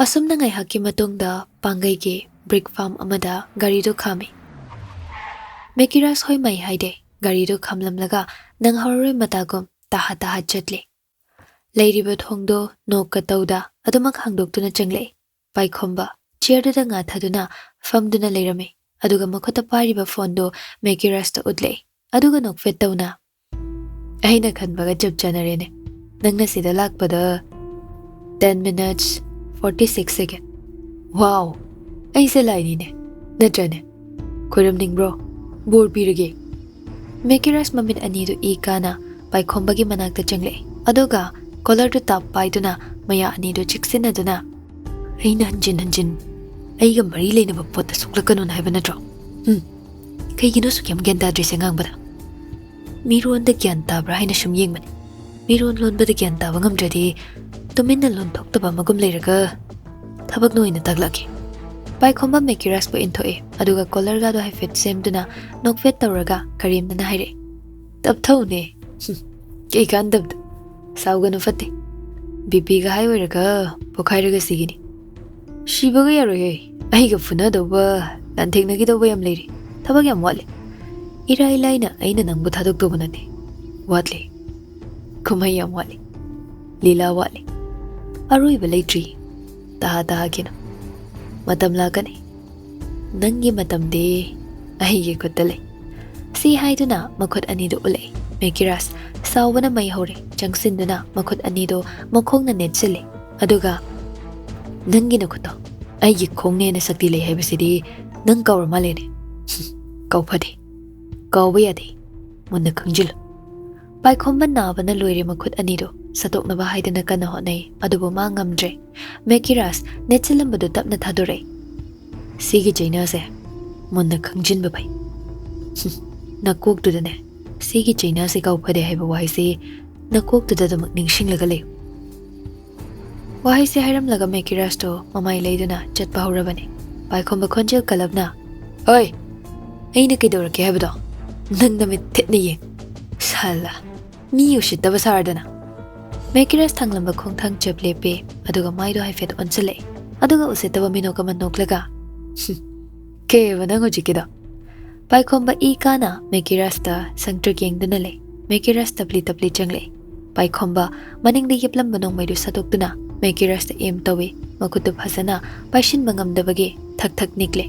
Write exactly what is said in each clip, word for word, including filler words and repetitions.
ꯑꯁꯨꯝꯅ ꯉꯥꯏꯍꯥꯛꯀꯤ ꯃꯇꯨꯡꯗ ꯄꯥꯡꯒꯩꯒꯤ ꯕ꯭ꯔꯤꯛ ꯐꯥꯔꯝ ꯑꯃꯗ ꯒꯥꯔꯤꯗꯨ ꯈꯥꯝꯃꯤ꯫ ꯃꯦꯀꯤꯔꯥꯁ ꯍꯣꯏ ꯃꯩ ꯍꯥꯏꯗꯦ, ꯒꯥꯔꯤꯗꯨ ꯈꯥꯝꯂꯝꯂꯒ ꯅꯪꯍꯧꯔꯔꯣꯏ ꯃꯇꯥꯒꯨꯝ ꯇꯍꯥ ꯇꯍꯥ ꯆꯠꯂꯤ꯫ ꯂꯩꯔꯤꯕ ꯊꯣꯡꯗꯣ ꯅꯣꯛꯀ ꯇꯧꯗ ꯑꯗꯨꯃꯛ ꯍꯥꯡꯗꯣꯛꯇꯨꯅ ꯆꯪꯂꯛꯏ꯫ ꯄꯥꯏꯈꯣꯝꯕ ꯆꯤꯌꯔꯗꯨꯗ ꯉꯥꯊꯗꯨꯅ ꯐꯝꯗꯨꯅ ꯂꯩꯔꯝꯃꯤ, ꯑꯗꯨꯒ ꯃꯈꯨꯠꯇ ꯄꯥꯏꯔꯤꯕ ꯐꯣꯟꯗꯨ ꯃꯦꯀꯤꯔꯥꯁꯇ ꯎꯠꯂꯛꯏ꯫ ꯑꯗꯨꯒ ꯅꯣꯛꯐꯦꯠ ꯇꯧꯅ, "ꯑꯩꯅ ꯈꯟꯕꯒ ꯆꯞ ꯆꯥꯅꯔꯦꯅꯦ꯫ ꯅꯪꯅ ꯁꯤꯗ ꯂꯥꯛꯄꯗ ten minutes forty six second꯫ ꯋꯥꯎ, ꯑꯩꯁꯦ ꯂꯥꯏꯅꯤꯅꯦ, ꯅꯠꯇ꯭ꯔꯅꯦ? ꯈꯣꯏꯔꯝꯅꯤꯡꯕ꯭ꯔꯣ? ꯕꯣꯔ ꯄꯤꯔꯒꯦ?" ꯃꯦꯀꯤꯔꯥꯁ ꯃꯃꯤꯠ ꯑꯅꯤꯗꯨ ꯏ ꯀꯥꯅ ꯄꯥꯏꯈꯣꯝꯕꯒꯤ ꯃꯅꯥꯛꯇ ꯆꯪꯂꯛꯏ, ꯑꯗꯨꯒ ꯀꯣꯂꯔꯗꯨ ꯇꯥꯞ ꯄꯥꯏꯗꯨꯅ ꯃꯌꯥ ꯑꯅꯤꯗꯨ ꯆꯤꯛꯁꯤꯟꯅꯗꯨꯅ, "ꯑꯩꯅ ꯍꯟꯖꯤꯟ ꯍꯟꯖꯤꯟ ꯑꯩꯒ ꯃꯔꯤ ꯂꯩꯅꯕ ꯄꯣꯠꯇ ꯁꯣꯛꯂꯛꯀꯅꯣꯅ ꯍꯥꯏꯕ ꯅꯠꯇ꯭ꯔꯣ? ꯎꯝ, ꯀꯩꯒꯤꯅꯣ ꯁꯨꯛ ꯌꯥꯝ ꯒ꯭ꯌꯥꯟ ꯇꯥꯗ꯭ꯔꯤꯁꯦ ꯉꯥꯡꯕꯗ? ꯃꯤꯔꯣꯟꯗ ꯒ꯭ꯌꯥꯟ ꯇꯥꯕ꯭ꯔꯥ ꯍꯥꯏꯅ ꯁꯨꯝ ꯌꯦꯡꯕꯅꯤ꯫ ꯃꯤꯔꯣꯟ ꯂꯣꯟꯕꯗ ꯒ꯭ꯌꯥꯟ ꯇꯥꯕ ꯉꯝꯗ꯭ꯔꯗꯤ ꯇꯨꯃꯤꯟꯅ ꯂꯣꯟꯊꯣꯛꯇꯕ ꯑꯃꯒꯨꯝ ꯂꯩꯔꯒ ꯊꯕꯛꯅ ꯑꯣꯏꯅ ꯇꯥꯛꯂꯛꯀꯦ꯫" ꯄꯥꯏꯈꯣꯝꯕ ꯃꯦꯀꯤꯔꯥꯁꯄꯨ ꯏꯟꯊꯣꯛꯏ, ꯑꯗꯨꯒ ꯀꯣꯂꯔꯒꯥꯗꯣ ꯍꯥꯏꯐꯦꯠ ꯁꯦꯝꯗꯨꯅ ꯅꯣꯛꯐꯦꯠ ꯇꯧꯔꯒ ꯀꯔꯦꯝꯅꯅ ꯍꯥꯏꯔꯛꯏ, "ꯇꯞꯊꯧꯅꯦ꯫ ꯍꯨꯝ, ꯀꯩ ꯀꯥꯟꯗꯕꯗ꯫ ꯁꯥꯎꯒꯅꯨ ꯐꯠꯇꯦ꯫ ꯕꯤ ꯄꯤꯒ ꯍꯥꯏ ꯑꯣꯏꯔꯒ ꯄꯣꯈꯥꯏꯔꯒ ꯁꯤꯒꯤꯅꯤ꯫ ꯁꯤꯕꯒ ꯌꯥꯔꯣꯏꯍꯦ꯫ ꯑꯩꯒ ꯐꯨꯅꯗꯧꯕ, ꯂꯥꯟꯊꯦꯡꯅꯈꯤꯗꯧꯕ ꯌꯥꯝ ꯂꯩꯔꯤ꯫ ꯊꯕꯛ ꯌꯥꯝ ꯋꯥꯠꯂꯤ꯫ ꯏꯔꯥꯏ ꯂꯥꯏꯅ ꯑꯩꯅ ꯅꯪꯕꯨ ꯊꯥꯗꯣꯛꯇꯧꯕ ꯅꯠꯇꯦ꯫ ꯋꯥꯠꯂꯤ꯫ ꯀꯨꯝꯍꯩ ꯌꯥꯝ ꯋꯥꯠꯂꯤ꯫ ꯂꯤꯂꯥ ꯋꯥꯠꯂꯤ꯫ ꯑꯔꯣꯏꯕ ꯂꯩꯇ꯭ꯔꯤ꯫ ꯇꯍꯥ ꯇꯍꯥꯒꯤꯅꯨ꯫ ꯃꯇꯝ ꯂꯥꯛꯀꯅꯤ꯫ ꯅꯪꯒꯤ ꯃꯇꯝꯗꯤ ꯑꯩꯒꯤ ꯈꯨꯠꯇ ꯂꯩ꯫" ꯁꯤ ꯍꯥꯏꯗꯨꯅ ꯃꯈꯨꯠ ꯑꯅꯤꯗꯨ ꯎꯠꯂꯛꯏ꯫ ꯃꯦꯀꯤꯔꯥꯁ ꯁꯥꯎꯕꯅ ꯃꯩ ꯍꯧꯔꯦ꯫ ꯆꯪꯁꯤꯟꯗꯨꯅ ꯃꯈꯨꯠ ꯑꯅꯤꯗꯨ ꯃꯈꯣꯡꯅ ꯅꯦꯠꯁꯤꯜꯂꯤ꯫ ꯑꯗꯨꯒ, "ꯅꯪꯒꯤ ꯅꯈꯨꯠꯇꯣ ꯑꯩꯒꯤ ꯈꯣꯡꯅ ꯍꯦꯟꯅ ꯁꯛꯇꯤ ꯂꯩ ꯍꯥꯏꯕꯁꯤꯗꯤ ꯅꯪ ꯀꯥꯎꯔ ꯃꯥꯜꯂꯦꯅꯦ꯫ ꯀꯥꯎꯐꯗꯦ꯫ ꯀꯥꯎꯕ ꯌꯥꯗꯦ꯫ ꯃꯨꯟꯅ ꯈꯪꯖꯤꯜꯂꯨ꯫" ꯄꯥꯏꯈꯣꯝꯕ ꯅꯥꯕꯅ ꯂꯣꯏꯔꯦ꯫ ꯃꯈꯨꯠ ꯑꯅꯤꯗꯨ ꯁꯠꯇꯣꯛꯅꯕ ꯍꯥꯏꯗꯅ ꯀꯟꯅ ꯍꯣꯠꯅꯩ, ꯑꯗꯨꯕꯨ ꯃꯥ ꯉꯝꯗ꯭ꯔꯦ꯫ ꯃꯦꯀꯤꯔꯥꯁ ꯅꯦꯠꯁꯤꯜꯂꯝꯕꯗꯨ ꯇꯞꯅ ꯊꯥꯗꯣꯔꯛꯏ꯫ "ꯁꯤꯒꯤ ꯆꯩꯅꯥꯁꯦ ꯃꯨꯟꯅ ꯈꯪꯖꯤꯟꯕ ꯐꯩ꯫ ꯍꯨꯝ, ꯅꯀꯣꯛꯇꯨꯗꯅꯦ ꯁꯤꯒꯤ ꯆꯩꯅꯥꯁꯦ ꯀꯥꯎꯐꯗꯦ ꯍꯥꯏꯕ ꯋꯥꯍꯩꯁꯤ ꯅꯀꯣꯛꯇꯨꯗ ꯑꯗꯨꯃꯛ ꯅꯤꯡꯁꯤꯡꯂꯒ ꯂꯩꯌꯨ꯫" ꯋꯥꯍꯩꯁꯦ ꯍꯥꯏꯔꯝꯂꯒ ꯃꯦꯀꯤꯔꯥꯁꯇꯣ ꯃꯃꯥꯏ ꯂꯩꯗꯨꯅ ꯆꯠꯄ ꯍꯧꯔꯕꯅꯤ꯫ ꯄꯥꯏꯈꯣꯝꯕ ꯈꯣꯟꯖꯦꯜ ꯀꯜꯂꯞꯅ, "ꯍꯣꯏ, ꯑꯩꯅ ꯀꯩꯗꯧꯔꯛꯀꯦ ꯍꯥꯏꯕꯗꯣ ꯅꯪ ꯅꯃꯤꯠ ꯊꯦꯠꯅ ꯌꯦꯡ꯫ ꯁꯥꯂꯥ, ꯃꯤ ꯎꯁꯤꯠꯇꯕ ꯁꯥꯔꯗꯅ꯫" ꯃꯦꯀꯤꯔꯥꯁ ꯊꯥꯡꯂꯝꯕ ꯈꯣꯡꯊꯥꯡ ꯆꯞ ꯂꯦꯞꯄꯦ, ꯑꯗꯨꯒ ꯃꯥꯏꯗꯣ ꯍꯥꯏꯐꯦꯠ ꯑꯣꯟꯁꯤꯜꯂꯛꯑꯦ꯫ ꯑꯗꯨꯒ ꯎꯁꯤꯠꯇꯕ ꯃꯤꯅꯣꯛ ꯑꯃ ꯅꯣꯛꯂꯒ, "ꯀꯩꯑꯕ ꯅꯪ ꯍꯧꯖꯤꯛꯀꯤꯗꯣ?" ꯄꯥꯏꯈꯣꯝꯕ ꯏ ꯀꯥꯅ ꯃꯦꯀꯤꯔꯥꯁꯇ ꯁꯪꯇ꯭ꯔꯤꯛ ꯌꯦꯡꯗꯨꯅ ꯂꯩ꯫ ꯃꯦꯀꯤꯔꯥꯁ ꯇꯞꯂꯤ ꯇꯞꯂꯤ ꯆꯪꯂꯛꯏ꯫ ꯄꯥꯏꯈꯣꯝꯕ ꯃꯅꯤꯡꯗ ꯌꯦꯞꯂꯝꯕ ꯅꯣꯡꯃꯩꯗꯨ ꯁꯠꯇꯣꯛꯇꯨꯅ ꯃꯦꯀꯤꯔꯥꯁꯇ ꯑꯦꯝ ꯇꯧꯏ꯫ ꯃꯈꯨꯠꯇꯨ ꯐꯖꯅ ꯄꯥꯏꯁꯤꯟꯕ ꯉꯝꯗꯕꯒꯤ ꯊꯛ ꯊꯛ ꯅꯤꯛꯂꯦ꯫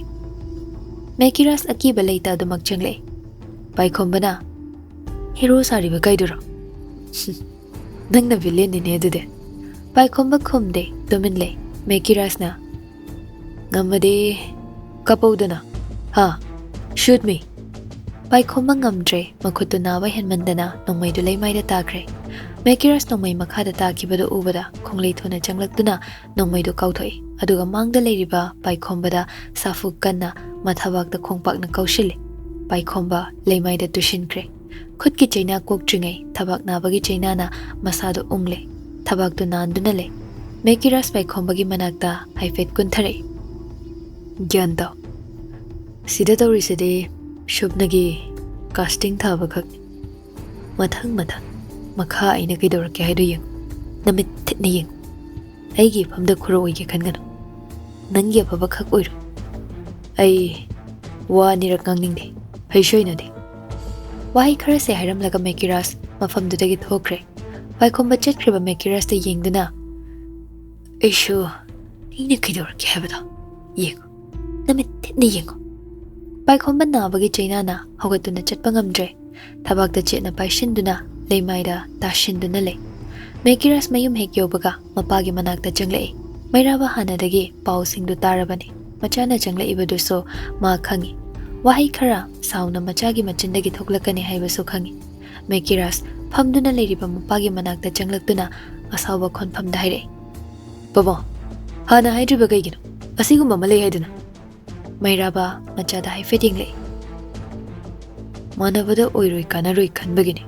ꯃꯦꯀꯤꯔꯥꯁ ꯑꯀꯤꯕ ꯂꯩꯇ ꯑꯗꯨꯃꯛ ꯆꯪꯂꯛꯏ꯫ ꯄꯥꯏꯈꯣꯝꯕꯅ, "ꯍꯦꯔꯣ ꯁꯥꯔꯤꯕ ꯀꯥꯏꯗꯨꯔꯣ?" "ꯅꯪꯅ ꯚꯤꯂꯦꯟꯅꯤꯅꯦ ꯑꯗꯨꯗꯤ꯫" ꯄꯥꯏꯈꯣꯝꯕ ꯈꯨꯝꯗꯦ, ꯇꯨꯃꯤꯟ ꯂꯩ꯫ ꯃꯦꯀꯤꯔꯥꯁꯅ, "ꯉꯝꯃꯗꯤ ꯀꯥꯞꯄꯧꯗꯅ꯫ ꯍꯥ? Shoot me!" ꯄꯥꯏꯈꯣꯝꯕ ꯉꯝꯗ꯭ꯔꯦ, ꯃꯈꯨꯠꯇꯨ ꯅꯥꯕ ꯍꯦꯟꯃꯟꯗꯅ ꯅꯣꯡꯃꯩꯗꯨ ꯂꯩꯃꯥꯏꯗ ꯇꯥꯈ꯭ꯔꯦ꯫ ꯃꯦꯀꯤꯔꯥꯁ ꯅꯣꯡꯃꯩ ꯃꯈꯥꯗ ꯇꯥꯈꯤꯕꯗꯨ ꯎꯕꯗ ꯈꯣꯡꯂꯩ ꯊꯨꯅ ꯆꯪꯂꯛꯇꯨꯅ ꯅꯣꯡꯃꯩꯗꯨ ꯀꯥꯎꯊꯣꯛꯏ, ꯑꯗꯨꯒ ꯃꯥꯡꯗ ꯂꯩꯔꯤꯕ ꯄꯥꯏꯈꯣꯝꯕꯗ ꯁꯥꯐꯨ ꯀꯟꯅ ꯃꯊꯕꯥꯛꯇ ꯈꯣꯡꯄꯥꯛꯅ ꯀꯥꯎꯁꯤꯜꯂꯤ꯫ ꯄꯥꯏꯈꯣꯝꯕ ꯂꯩꯃꯥꯏꯗ ꯇꯨꯁꯤꯟꯈ꯭ꯔꯦ꯫ ꯈꯨꯠꯀꯤ ꯆꯩꯅꯥ ꯀꯣꯛꯇ꯭ꯔꯤꯉꯩ ꯊꯕꯥꯛ ꯅꯥꯕꯒꯤ ꯆꯩꯅꯥꯅ ꯃꯁꯥꯗꯨ ꯎꯪꯂꯦ꯫ ꯊꯕꯥꯛꯇꯨ ꯅꯥꯟꯗꯨꯅ ꯂꯩ꯫ ꯃꯦꯀꯤꯔꯥꯁ ꯄꯥꯏꯈꯣꯝꯕꯒꯤ ꯃꯅꯥꯛꯇ ꯍꯥꯏꯐꯦꯠ ꯀꯨꯟꯊꯔꯛꯏ꯫ "ꯒ꯭ꯌꯥꯟ ꯇꯥꯎ꯫ ꯁꯤꯗ ꯇꯧꯔꯤꯁꯤꯗꯤ ꯁꯨꯞꯅꯒꯤ casting ꯊꯥꯕꯈꯛꯅꯤ꯫ ꯃꯊꯪ ꯃꯊꯪ ꯃꯈꯥ ꯑꯩꯅ ꯀꯩꯗꯧꯔꯛꯀꯦ ꯍꯥꯏꯗꯣ ꯌꯦꯡꯉꯨ꯫ ꯅꯃꯤꯠ ꯊꯤꯠꯅ ꯌꯦꯡꯉꯨ꯫ ꯑꯩꯒꯤ ꯏꯐꯝꯗ ꯈꯨꯔꯣ ꯑꯣꯏꯒꯦ ꯈꯟꯒꯅꯨ꯫ ꯅꯪꯒꯤ ꯑꯐꯕ ꯈꯛ ꯑꯣꯏꯔꯣ꯫ ꯑꯩ ꯋꯥ ꯑꯅꯤꯔꯛ ꯉꯥꯡꯅꯤꯡꯗꯦ꯫ ꯍꯩꯁꯨ ꯍꯩꯅꯗꯦ꯫" ꯋꯥꯍꯩ ꯈꯔꯁꯦ ꯍꯥꯏꯔꯝꯂꯒ ꯃꯦꯀꯤꯔꯥꯁ ꯃꯐꯝꯗꯨꯗꯒꯤ ꯊꯣꯛꯈ꯭ꯔꯦ꯫ ꯄꯥꯏꯈꯣꯝꯕ ꯆꯠꯈ꯭ꯔꯤꯕ ꯃꯦꯀꯤꯔꯥꯁꯇ ꯌꯦꯡꯗꯨꯅ, "ꯑꯩꯁꯨ ꯑꯩꯅ ꯀꯩꯗꯧꯔꯛꯀꯦ ꯍꯥꯏꯕꯗꯣ ꯌꯦꯡꯉꯨ꯫ ꯅꯃꯤꯠ ꯊꯤꯠꯅ ꯌꯦꯡꯉꯨ꯫" ꯄꯥꯏꯈꯣꯝꯕ ꯅꯥꯕꯒꯤ ꯆꯩꯅꯥꯅ ꯍꯧꯒꯠꯇꯨꯅ ꯆꯠꯄ ꯉꯝꯗ꯭ꯔꯦ꯫ ꯊꯕꯥꯛꯇ ꯆꯦꯠꯅ ꯄꯥꯏꯁꯤꯟꯗꯨꯅ ꯂꯩꯃꯥꯏꯗ ꯇꯥꯁꯤꯟꯗꯨꯅ ꯂꯩ꯫ ꯃꯦꯀꯤꯔꯥꯁ ꯃꯌꯨꯝ ꯍꯦꯛ ꯌꯧꯕꯒ ꯃꯄꯥꯒꯤ ꯃꯅꯥꯛꯇ ꯆꯪꯂꯛꯏ꯫ ꯃꯩꯔꯥꯕ ꯍꯥꯟꯅꯗꯒꯤ ꯄꯥꯎꯁꯤꯡꯗꯨ ꯇꯥꯔꯕꯅꯤ꯫ ꯃꯆꯥꯅ ꯆꯪꯂꯛꯏꯕꯗꯨꯁꯨ ꯃꯥ ꯈꯪꯏ꯫ ꯋꯥꯍꯩ ꯈꯔ ꯁꯥꯎꯅ ꯃꯆꯥꯒꯤ ꯃꯆꯤꯟꯗꯒꯤ ꯊꯣꯛꯂꯛꯀꯅꯤ ꯍꯥꯏꯕꯁꯨ ꯈꯪꯏ꯫ ꯃꯦꯀꯤꯔꯥꯁ ꯐꯝꯗꯨꯅ ꯂꯩꯔꯤꯕ ꯃꯄꯥꯒꯤ ꯃꯅꯥꯛꯇ ꯆꯪꯂꯛꯇꯨꯅ ꯑꯁꯥꯎꯕ ꯈꯣꯟꯐꯝꯗ ꯍꯥꯏꯔꯛꯏ, "ꯕꯕꯥ, ꯍꯥꯟꯅ ꯍꯥꯏꯗ꯭ꯔꯤꯕ ꯀꯩꯒꯤꯅꯣ? ꯑꯁꯤꯒꯨꯝꯕ ꯑꯃ ꯂꯩ ꯍꯥꯏꯗꯨꯅ?" ꯃꯩꯔꯥꯕ ꯃꯆꯥꯗ ꯍꯥꯏꯐꯦꯠ ꯌꯦꯡꯂꯛꯏ꯫ "ꯃꯥꯟꯅꯕꯗ ꯑꯣꯏꯔꯣꯏ ꯀꯥꯟꯅꯔꯣꯏ ꯈꯟꯕꯒꯤꯅꯤ꯫"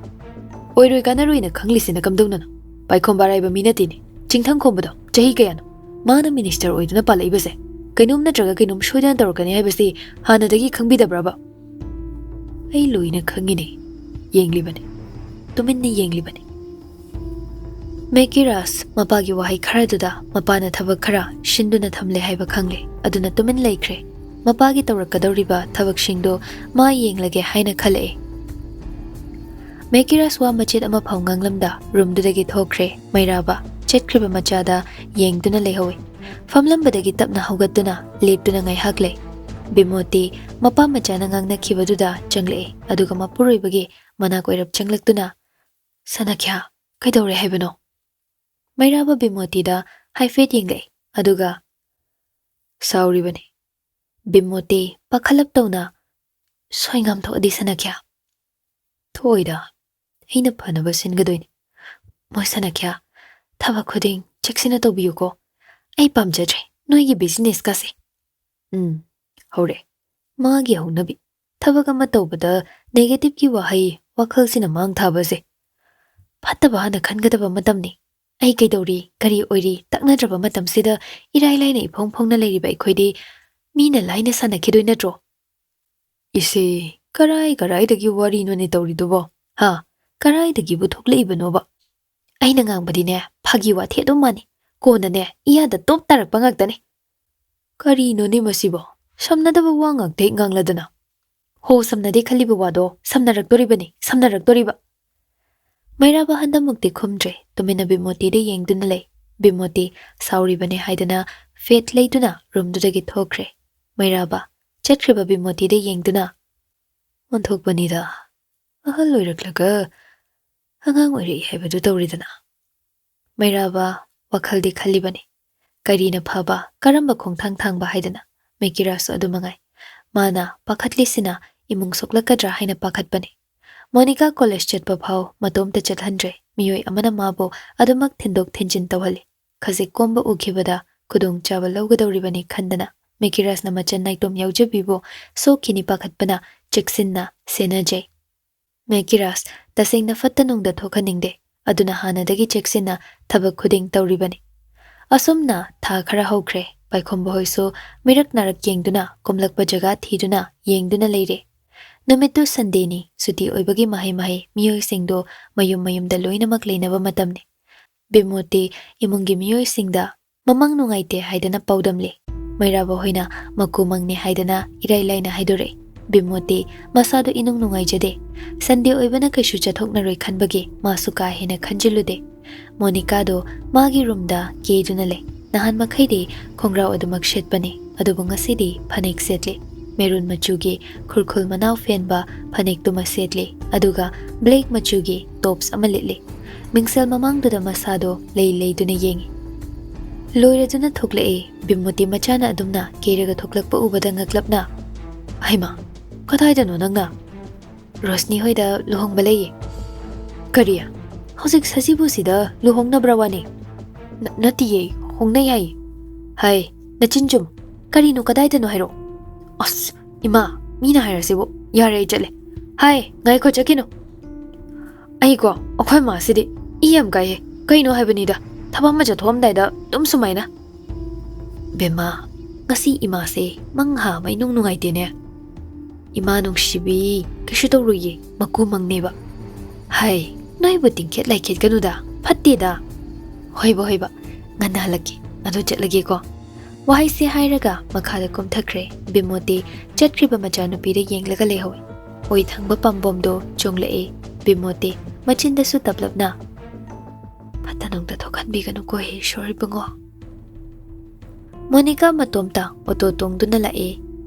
"ꯑꯣꯏꯔꯣꯏ ꯀꯥꯟꯅꯔꯣꯏꯅ ꯈꯪꯂꯤꯁꯤꯅ ꯀꯝꯗꯧꯅꯅꯣ? ꯄꯥꯏꯈꯣꯝꯕ ꯑꯔꯥꯏꯕ ꯃꯤ ꯅꯠꯇꯦꯅꯦ꯫ ꯆꯤꯡꯊꯪ ꯈꯣꯝꯕꯗꯣ ꯆꯍꯤ ꯀꯌꯥꯅꯣ? ꯃꯥꯅ ꯃꯤꯅꯤꯁꯇꯔ ꯑꯣꯏꯗꯨꯅ ꯄꯥꯜꯂꯛꯏꯕꯁꯦ ꯀꯩꯅꯣꯝ ꯅꯠꯇ꯭ꯔꯒ ꯀꯩꯅꯣꯝ ꯁꯣꯏꯗꯅ ꯇꯧꯔꯛꯀꯅꯤ ꯍꯥꯏꯕꯁꯤ ꯍꯥꯟꯅꯗꯒꯤ ꯈꯪꯕꯤꯗꯕ꯭ꯔꯕ?" "ꯑꯩ ꯂꯣꯏꯅ ꯈꯪꯉꯤꯅꯦ, ꯌꯦꯡꯂꯤꯕꯅꯤ, ꯇꯨꯃꯤꯟꯅ ꯌꯦꯡꯂꯤꯕꯅꯤ꯫" ꯃꯦꯀꯤꯔꯥꯁ ꯃꯄꯥꯒꯤ ꯋꯥꯍꯩ ꯈꯔꯗꯨꯗ ꯃꯄꯥꯅ ꯊꯕꯛ ꯈꯔ ꯁꯤꯟꯗꯨꯅ ꯊꯝꯂꯦ ꯍꯥꯏꯕ ꯈꯪꯂꯦ꯫ ꯑꯗꯨꯅ ꯇꯨꯃꯤꯟ ꯂꯩꯈ꯭ꯔꯦ꯫ ꯃꯄꯥꯒꯤ ꯇꯧꯔꯛꯀꯗꯧꯔꯤꯕ ꯊꯕꯛꯁꯤꯡꯗꯣ ꯃꯥ ꯌꯦꯡꯂꯒꯦ ꯍꯥꯏꯅ ꯈꯜꯂꯛꯑꯦ꯫ ꯃꯦꯀꯤꯔꯥꯁ ꯋꯥ ꯃꯆꯦꯠ ꯑꯃ ꯐꯥꯎ ꯉꯥꯡꯂꯝꯗ ꯔꯨꯝꯗꯨꯗꯒꯤ ꯊꯣꯛꯈ꯭ꯔꯦ꯫ ꯃꯩꯔꯥꯕ ꯆꯠꯈ꯭ꯔꯤꯕ ꯃꯆꯥꯗ ꯌꯦꯡꯗꯨꯅ ꯂꯩꯍꯧꯏ꯫ ꯐꯝꯂꯝꯕꯗꯒꯤ ꯇꯞꯅ ꯍꯧꯒꯠꯇꯨꯅ ꯂꯦꯞꯇꯨꯅ ꯉꯥꯏꯍꯥꯛ ꯂꯩ꯫ ꯕꯤꯃꯣꯇꯤ ꯃꯄꯥ ꯃꯆꯥꯅ ꯉꯥꯡꯅꯈꯤꯕꯗꯨꯗ ꯆꯪꯂꯛꯑꯦ꯫ ꯑꯗꯨꯒ ꯃꯄꯨꯔꯣꯏꯕꯒꯤ ꯃꯅꯥꯛ ꯑꯣꯏꯔꯞ ꯆꯪꯂꯛꯇꯨꯅ, "ꯁꯅꯥꯈ꯭ꯌꯥ, ꯀꯩꯗꯧꯔꯦ ꯍꯥꯏꯕꯅꯣ?" ꯃꯩꯔꯥꯕ ꯕꯤꯃꯣꯇꯤꯗ ꯍꯥꯏꯐꯦꯠ ꯌꯦꯡꯂꯛꯏ꯫ ꯑꯗꯨꯒ, "ꯁꯥꯎꯔꯤꯕꯅꯤ꯫" ꯕꯤꯃꯣꯇꯤ ꯄꯥꯈꯠꯂꯞ ꯇꯧꯅ, "ꯁꯣꯏ ꯉꯥꯝꯊꯣꯛꯑꯗꯤ ꯁꯅꯥꯈ꯭ꯌꯥ?" "ꯊꯣꯛꯑꯣꯏꯗ, ꯑꯩꯅ ꯐꯅꯕ ꯁꯤꯟꯒꯗꯣꯏꯅꯤ꯫" "ꯃꯣꯏ ꯁꯅꯥꯈ꯭ꯌꯥ, ꯊꯕꯛ ꯈꯨꯗꯤꯡ ꯆꯦꯛꯁꯤꯟꯅ ꯇꯧꯕꯤꯌꯨꯀꯣ꯫ ꯑꯩ ꯄꯥꯝꯖꯗ꯭ꯔꯦ ꯅꯣꯏꯒꯤ ꯕꯤꯖꯤꯅꯦꯁꯀꯁꯦ꯫" ꯎꯝ, ꯍꯧꯔꯦ ꯃꯥꯒꯤ ꯍꯧꯅꯕꯤ꯫ ꯊꯕꯛ ꯑꯃ ꯇꯧꯕꯗ ꯅꯦꯒꯦꯇꯤꯚꯀꯤ ꯋꯥꯍꯩ, ꯋꯥꯈꯜꯁꯤꯅ ꯃꯥꯡ ꯊꯥꯕꯁꯦ꯫ ꯐꯠꯇꯕ ꯍꯥꯟꯅ ꯈꯟꯒꯗꯕ ꯃꯇꯝꯅꯤ꯫ ꯑꯩ ꯀꯩꯗꯧꯔꯤ, ꯀꯔꯤ ꯑꯣꯏꯔꯤ ꯇꯛꯅꯗ꯭ꯔꯕ ꯃꯇꯝꯁꯤꯗ ꯏꯔꯥꯏ ꯂꯥꯏꯅ ꯏꯐꯣꯡ ꯐꯣꯡꯅ ꯂꯩꯔꯤꯕ ꯑꯩꯈꯣꯏꯗꯤ ꯃꯤꯅ ꯂꯥꯏꯅ ꯁꯥꯟꯅꯈꯤꯗꯣꯏ ꯅꯠꯇ꯭ꯔꯣ? ꯏꯁꯦ, ꯀꯔꯥꯏ ꯀꯔꯥꯏꯗꯒꯤ ꯋꯥꯔꯤꯅꯣꯅꯦ ꯇꯧꯔꯤꯗꯨꯕꯣ? ꯍꯥ? ꯀꯔꯥꯏꯗꯒꯤꯕꯨ ꯊꯣꯛꯂꯛꯏꯕꯅꯣꯕ? ꯑꯩꯅ ꯉꯥꯡꯕꯗꯤꯅꯦ, ꯐꯥꯒꯤ ꯋꯥꯊꯤ ꯑꯗꯨꯝ ꯃꯥꯟꯅꯤ꯫ ꯀꯣꯟꯅꯅꯦ, ꯏꯌꯥꯗ ꯇꯣꯞ ꯇꯥꯔꯛꯄ ꯉꯥꯛꯇꯅꯤ꯫ ꯀꯔꯤꯅꯣꯅꯦ ꯃꯁꯤꯕꯣ? ꯁꯝꯅꯗꯕ ꯋꯥ ꯉꯥꯛꯇ ꯍꯦꯛ ꯉꯥꯡꯂꯗꯅ꯫ ꯍꯣ, ꯁꯝꯅꯗꯦ ꯈꯜꯂꯤꯕ ꯋꯥꯗꯣ ꯁꯝꯅꯔꯛꯇꯣꯔꯤꯕꯅꯤ, ꯁꯝꯅꯔꯛꯇꯣꯔꯤꯕ꯫ ꯃꯩꯔꯥꯕ ꯍꯟꯗꯃꯨꯛꯇꯤ ꯈꯨꯝꯗ꯭ꯔꯦ꯫ ꯇꯨꯃꯤꯟꯅ ꯕꯤꯃꯣꯇꯤꯗ ꯌꯦꯡꯗꯨꯅ ꯂꯩ꯫ ꯕꯤꯃꯣꯇꯤ ꯁꯥꯎꯔꯤꯕꯅꯦ ꯍꯥꯏꯗꯨꯅ ꯐꯦꯠ ꯂꯩꯗꯨꯅ ꯔꯨꯝꯗꯨꯗꯒꯤ ꯊꯣꯛꯈ꯭ꯔꯦ꯫ ꯃꯩꯔꯥꯕ ꯆꯠꯈ꯭ꯔꯤꯕ ꯕꯤꯃꯣꯇꯤꯗ ꯌꯦꯡꯗꯨꯅ, "ꯑꯣꯟꯊꯣꯛꯄꯅꯤꯗ, ꯑꯍꯜ ꯑꯣꯏꯔꯛꯂꯒ ꯑꯉꯥꯡ ꯑꯣꯏꯔꯛꯏ ꯍꯥꯏꯕꯗꯨ ꯇꯧꯔꯤꯗꯅ꯫" ꯃꯩꯔꯥꯕ ꯋꯥꯈꯜꯗꯤ ꯈꯜꯂꯤꯕꯅꯤ, ꯀꯔꯤꯅ ꯐꯕ, ꯀꯔꯝꯕ ꯈꯣꯡꯊꯥꯡ ꯊꯥꯡꯕ ꯍꯥꯏꯗꯅ꯫ ꯃꯦꯀꯤꯔꯥꯁꯁꯨ ꯑꯗꯨ ꯃꯉꯥꯏ꯫ ꯃꯥꯅ ꯄꯥꯈꯠꯂꯤꯁꯤꯅ ꯏꯃꯨꯡ ꯁꯣꯛꯂꯛꯀꯗ꯭ꯔꯥ ꯍꯥꯏꯅ ꯄꯥꯈꯠꯄꯅꯤ꯫ ꯃꯣꯅꯤꯀꯥ ꯀꯣꯂꯦꯖ ꯆꯠꯄ ꯐꯥꯎ ꯃꯇꯣꯝꯇ ꯆꯠꯍꯟꯗ꯭ꯔꯦ꯫ ꯃꯤꯑꯣꯏ ꯑꯃꯅ ꯃꯥꯕꯨ ꯑꯗꯨꯃꯛ ꯊꯤꯟꯗꯣꯛ ꯊꯤꯟꯖꯤꯟ ꯇꯧꯍꯜꯂꯤ꯫ ꯈꯖꯤꯛ ꯀꯣꯝꯕ ꯎꯈꯤꯕꯗ ꯈꯨꯗꯣꯡꯆꯥꯕ ꯂꯧꯒꯗꯧꯔꯤꯕꯅꯤ ꯈꯟꯗꯅ ꯃꯦꯀꯤꯔꯥꯁꯅ ꯃꯆꯟ ꯅꯥꯏꯇꯣꯝ ꯌꯥꯎꯖꯕꯤꯕꯨ ꯁꯣꯛꯈꯤꯅꯤ ꯄꯥꯈꯠꯄꯅ ꯆꯦꯛꯁꯤꯟꯅ ꯁꯦꯟꯅꯖꯩ꯫ ꯃꯦꯀꯤꯔꯥꯁ ꯇꯁꯦꯡꯅ ꯐꯠꯇ ꯅꯨꯡꯗ ꯊꯣꯛꯍꯟꯅꯤꯡꯗꯦ꯫ ꯑꯗꯨꯅ ꯍꯥꯟꯅꯗꯒꯤ ꯆꯦꯛꯁꯤꯟꯅ ꯊꯕꯛ ꯈꯨꯗꯤꯡ ꯇꯧꯔꯤꯕꯅꯤ꯫ ꯑꯁꯨꯝꯅ ꯊꯥ ꯈꯔ ꯍꯧꯈ꯭ꯔꯦ꯫ ꯄꯥꯏꯈꯣꯝꯕ ꯍꯣꯏꯁꯨ ꯃꯤꯔꯛ ꯅꯥꯔꯛ ꯌꯦꯡꯗꯨꯅ, ꯀꯨꯝꯂꯛꯄ ꯖꯒꯥ ꯊꯤꯗꯨꯅ ꯌꯦꯡꯗꯨꯅ ꯂꯩꯔꯦ꯫ ꯅꯨꯃꯤꯠꯇꯨ ꯁꯟꯗꯦꯅꯤ, ꯁꯨꯇꯤ ꯑꯣꯏꯕꯒꯤ ꯃꯍꯩ ꯃꯍꯩ ꯃꯤꯑꯣꯏꯁꯤꯡꯗꯣ ꯃꯌꯨꯝ ꯃꯌꯨꯝꯗ ꯂꯣꯏꯅꯃꯛ ꯂꯩꯅꯕ ꯃꯇꯝꯅꯤ꯫ ꯕꯤꯃꯣꯇꯤ ꯏꯃꯨꯡꯒꯤ ꯃꯤꯑꯣꯏꯁꯤꯡꯗ ꯃꯃꯪ ꯅꯨꯡꯉꯥꯏꯇꯦ ꯍꯥꯏꯗꯅ ꯄꯥꯎꯗꯝꯂꯤ꯫ ꯃꯩꯔꯥꯕ ꯍꯣꯏꯅ ꯃꯀꯨ ꯃꯪꯅꯦ ꯍꯥꯏꯗꯅ ꯏꯔꯥꯏ ꯂꯥꯏꯅ ꯍꯥꯏꯗꯣꯔꯛꯏ꯫ ꯕꯤꯃꯣꯇꯤ ꯃꯁꯥꯗꯣ ꯏꯅꯨꯡ ꯅꯨꯡꯉꯥꯏꯖꯗꯦ꯫ ꯁꯟꯗꯦ ꯑꯣꯏꯕꯅ ꯀꯩꯁꯨ ꯆꯠꯊꯣꯛꯅꯔꯣꯏ ꯈꯟꯕꯒꯤ ꯃꯥꯁꯨ ꯀꯥ ꯍꯦꯟꯅ ꯈꯟꯖꯤꯜꯂꯨꯗꯦ꯫ ꯃꯣꯅꯤꯀꯥꯗꯣ ꯃꯥꯒꯤ ꯔꯨꯝꯗ ꯀꯦꯗꯨꯅ ꯂꯩ꯫ ꯅꯍꯥꯟ ꯃꯈꯩꯗꯤ ꯈꯣꯡꯒ꯭ꯔꯥꯎ ꯑꯗꯨꯃꯛ ꯁꯦꯠꯄꯅꯤ, ꯑꯗꯨꯕꯨ ꯉꯁꯤꯗꯤ ꯐꯅꯦꯛ ꯁꯦꯠꯂꯤ꯫ ꯃꯦꯔꯨꯟ ꯃꯆꯨꯒꯤ ꯈꯨꯔꯈꯨꯜ ꯃꯅꯥꯎ ꯐꯦꯟꯕ ꯐꯅꯦꯛꯇꯨꯃ ꯁꯦꯠꯂꯤ, ꯑꯗꯨꯒ ꯕ꯭ꯂꯦꯛ ꯃꯆꯨꯒꯤ ꯇꯣꯞꯁ ꯑꯃ ꯂꯤꯠꯂꯤ꯫ ꯃꯤꯡꯁꯦꯜ ꯃꯃꯥꯡꯗꯨꯗ ꯃꯁꯥꯗꯣ ꯂꯩ ꯂꯩꯗꯨꯅ ꯌꯦꯡꯉꯤ꯫ ꯂꯣꯏꯔꯗꯨꯅ ꯊꯣꯛꯂꯛꯏ꯫ ꯕꯤꯃꯣꯇꯤ ꯃꯆꯥꯅ ꯑꯗꯨꯝꯅ ꯀꯦꯔꯒ ꯊꯣꯛꯂꯛꯄ ꯎꯕꯗ ꯉꯛꯂꯞꯅ, "ꯍꯩꯃꯥ, ꯀꯗꯥꯏꯗꯅꯣ ꯅꯪꯅ?" "ꯔꯣꯁꯅꯤ ꯍꯣꯏꯗ ꯂꯨꯍꯣꯡꯕ ꯂꯩꯌꯦ꯫" "ꯀꯔꯤ? ꯍꯧꯖꯤꯛ ꯁꯖꯤꯕꯨꯁꯤꯗ ꯂꯨꯍꯣꯡꯅꯕ꯭ꯔꯥ ꯋꯥꯅꯤ?" "ꯅ-, ꯅꯠꯇꯤꯌꯦ, ꯍꯣꯡꯅꯩ ꯍꯥꯏꯌꯦ꯫" "ꯍꯥꯏ, ꯅꯆꯤꯟ ꯆꯨꯝ꯫ ꯀꯔꯤꯅꯣ, ꯀꯗꯥꯏꯗꯅꯣ ꯍꯥꯏꯔꯛꯑꯣ꯫" "ꯑꯁ, ꯏꯃꯥ, ꯃꯤꯅ ꯍꯥꯏꯔꯁꯤꯕꯨ꯫ ꯌꯥꯔꯦ, ꯑꯩ ꯆꯠꯂꯦ꯫" "ꯍꯥꯏ, ꯉꯥꯏꯈꯣ, ꯆꯠꯈꯤꯅꯨ꯫" "ꯑꯩꯀꯣ, ꯑꯩꯈꯣꯏ ꯃꯥꯁꯤꯗꯤ ꯏ ꯌꯥꯝ ꯀꯥꯏꯍꯦ꯫ ꯀꯩꯅꯣ ꯍꯥꯏꯕꯅꯤꯗ, ꯊꯕꯛ ꯑꯃ ꯆꯠꯊꯣꯛꯑꯝꯗꯥꯏꯗ ꯑꯗꯨꯝ ꯁꯨꯃꯥꯏꯅ꯫" "ꯕꯦꯝꯃ, ꯉꯁꯤ ꯏꯃꯥꯁꯦ ꯃꯪꯍꯥ ꯑꯃ ꯏꯅꯨꯡ ꯅꯨꯡꯉꯥꯏꯇꯦꯅꯦ꯫" "ꯏꯃꯥ ꯅꯨꯡꯁꯤꯕꯤ, ꯀꯩꯁꯨ ꯇꯧꯔꯣꯏꯌꯦ, ꯃꯀꯨ ꯃꯪꯅꯦꯕ꯫" "ꯍꯥꯏ, ꯅꯣꯏꯕꯨ ꯇꯤꯡꯈꯦꯠ ꯂꯥꯏꯈꯦꯠꯀꯅꯨꯗ, ꯐꯠꯇꯦꯗ꯫" "ꯍꯣꯏꯕ, ꯍꯣꯏꯕ, ꯉꯟꯅ ꯍꯜꯂꯛꯀꯦ, ꯑꯗꯨ ꯆꯠꯂꯒꯦꯀꯣ꯫" ꯋꯥꯍꯩꯁꯦ ꯍꯥꯏꯔꯒ ꯃꯈꯥꯗ ꯀꯨꯝꯊꯈ꯭ꯔꯦ꯫ ꯕꯤꯃꯣꯇꯤ ꯆꯠꯈ꯭ꯔꯤꯕ ꯃꯆꯥꯅꯨꯄꯤꯗ ꯌꯦꯡꯂꯒ ꯂꯩꯍꯧꯏ꯫ ꯑꯣꯏ ꯊꯪꯕ ꯄꯥꯝꯕꯣꯝꯗꯣ ꯆꯣꯡꯂꯛꯏ꯫ ꯕꯤꯃꯣꯇꯤ ꯃꯆꯤꯟꯗꯁꯨ ꯇꯞꯂꯞꯅ, "ꯐꯠꯇ ꯅꯨꯡꯗ ꯊꯣꯛꯍꯟꯕꯤꯒꯅꯨꯀꯣ ꯍꯦ ꯏꯁꯣꯔ ꯏꯕꯨꯡꯉꯣ꯫" ꯃꯣꯅꯤꯀꯥ ꯃꯇꯣꯝꯇ ꯑꯣꯇꯣ ꯇꯣꯡꯗꯨꯅ ꯂꯥꯛꯏ꯫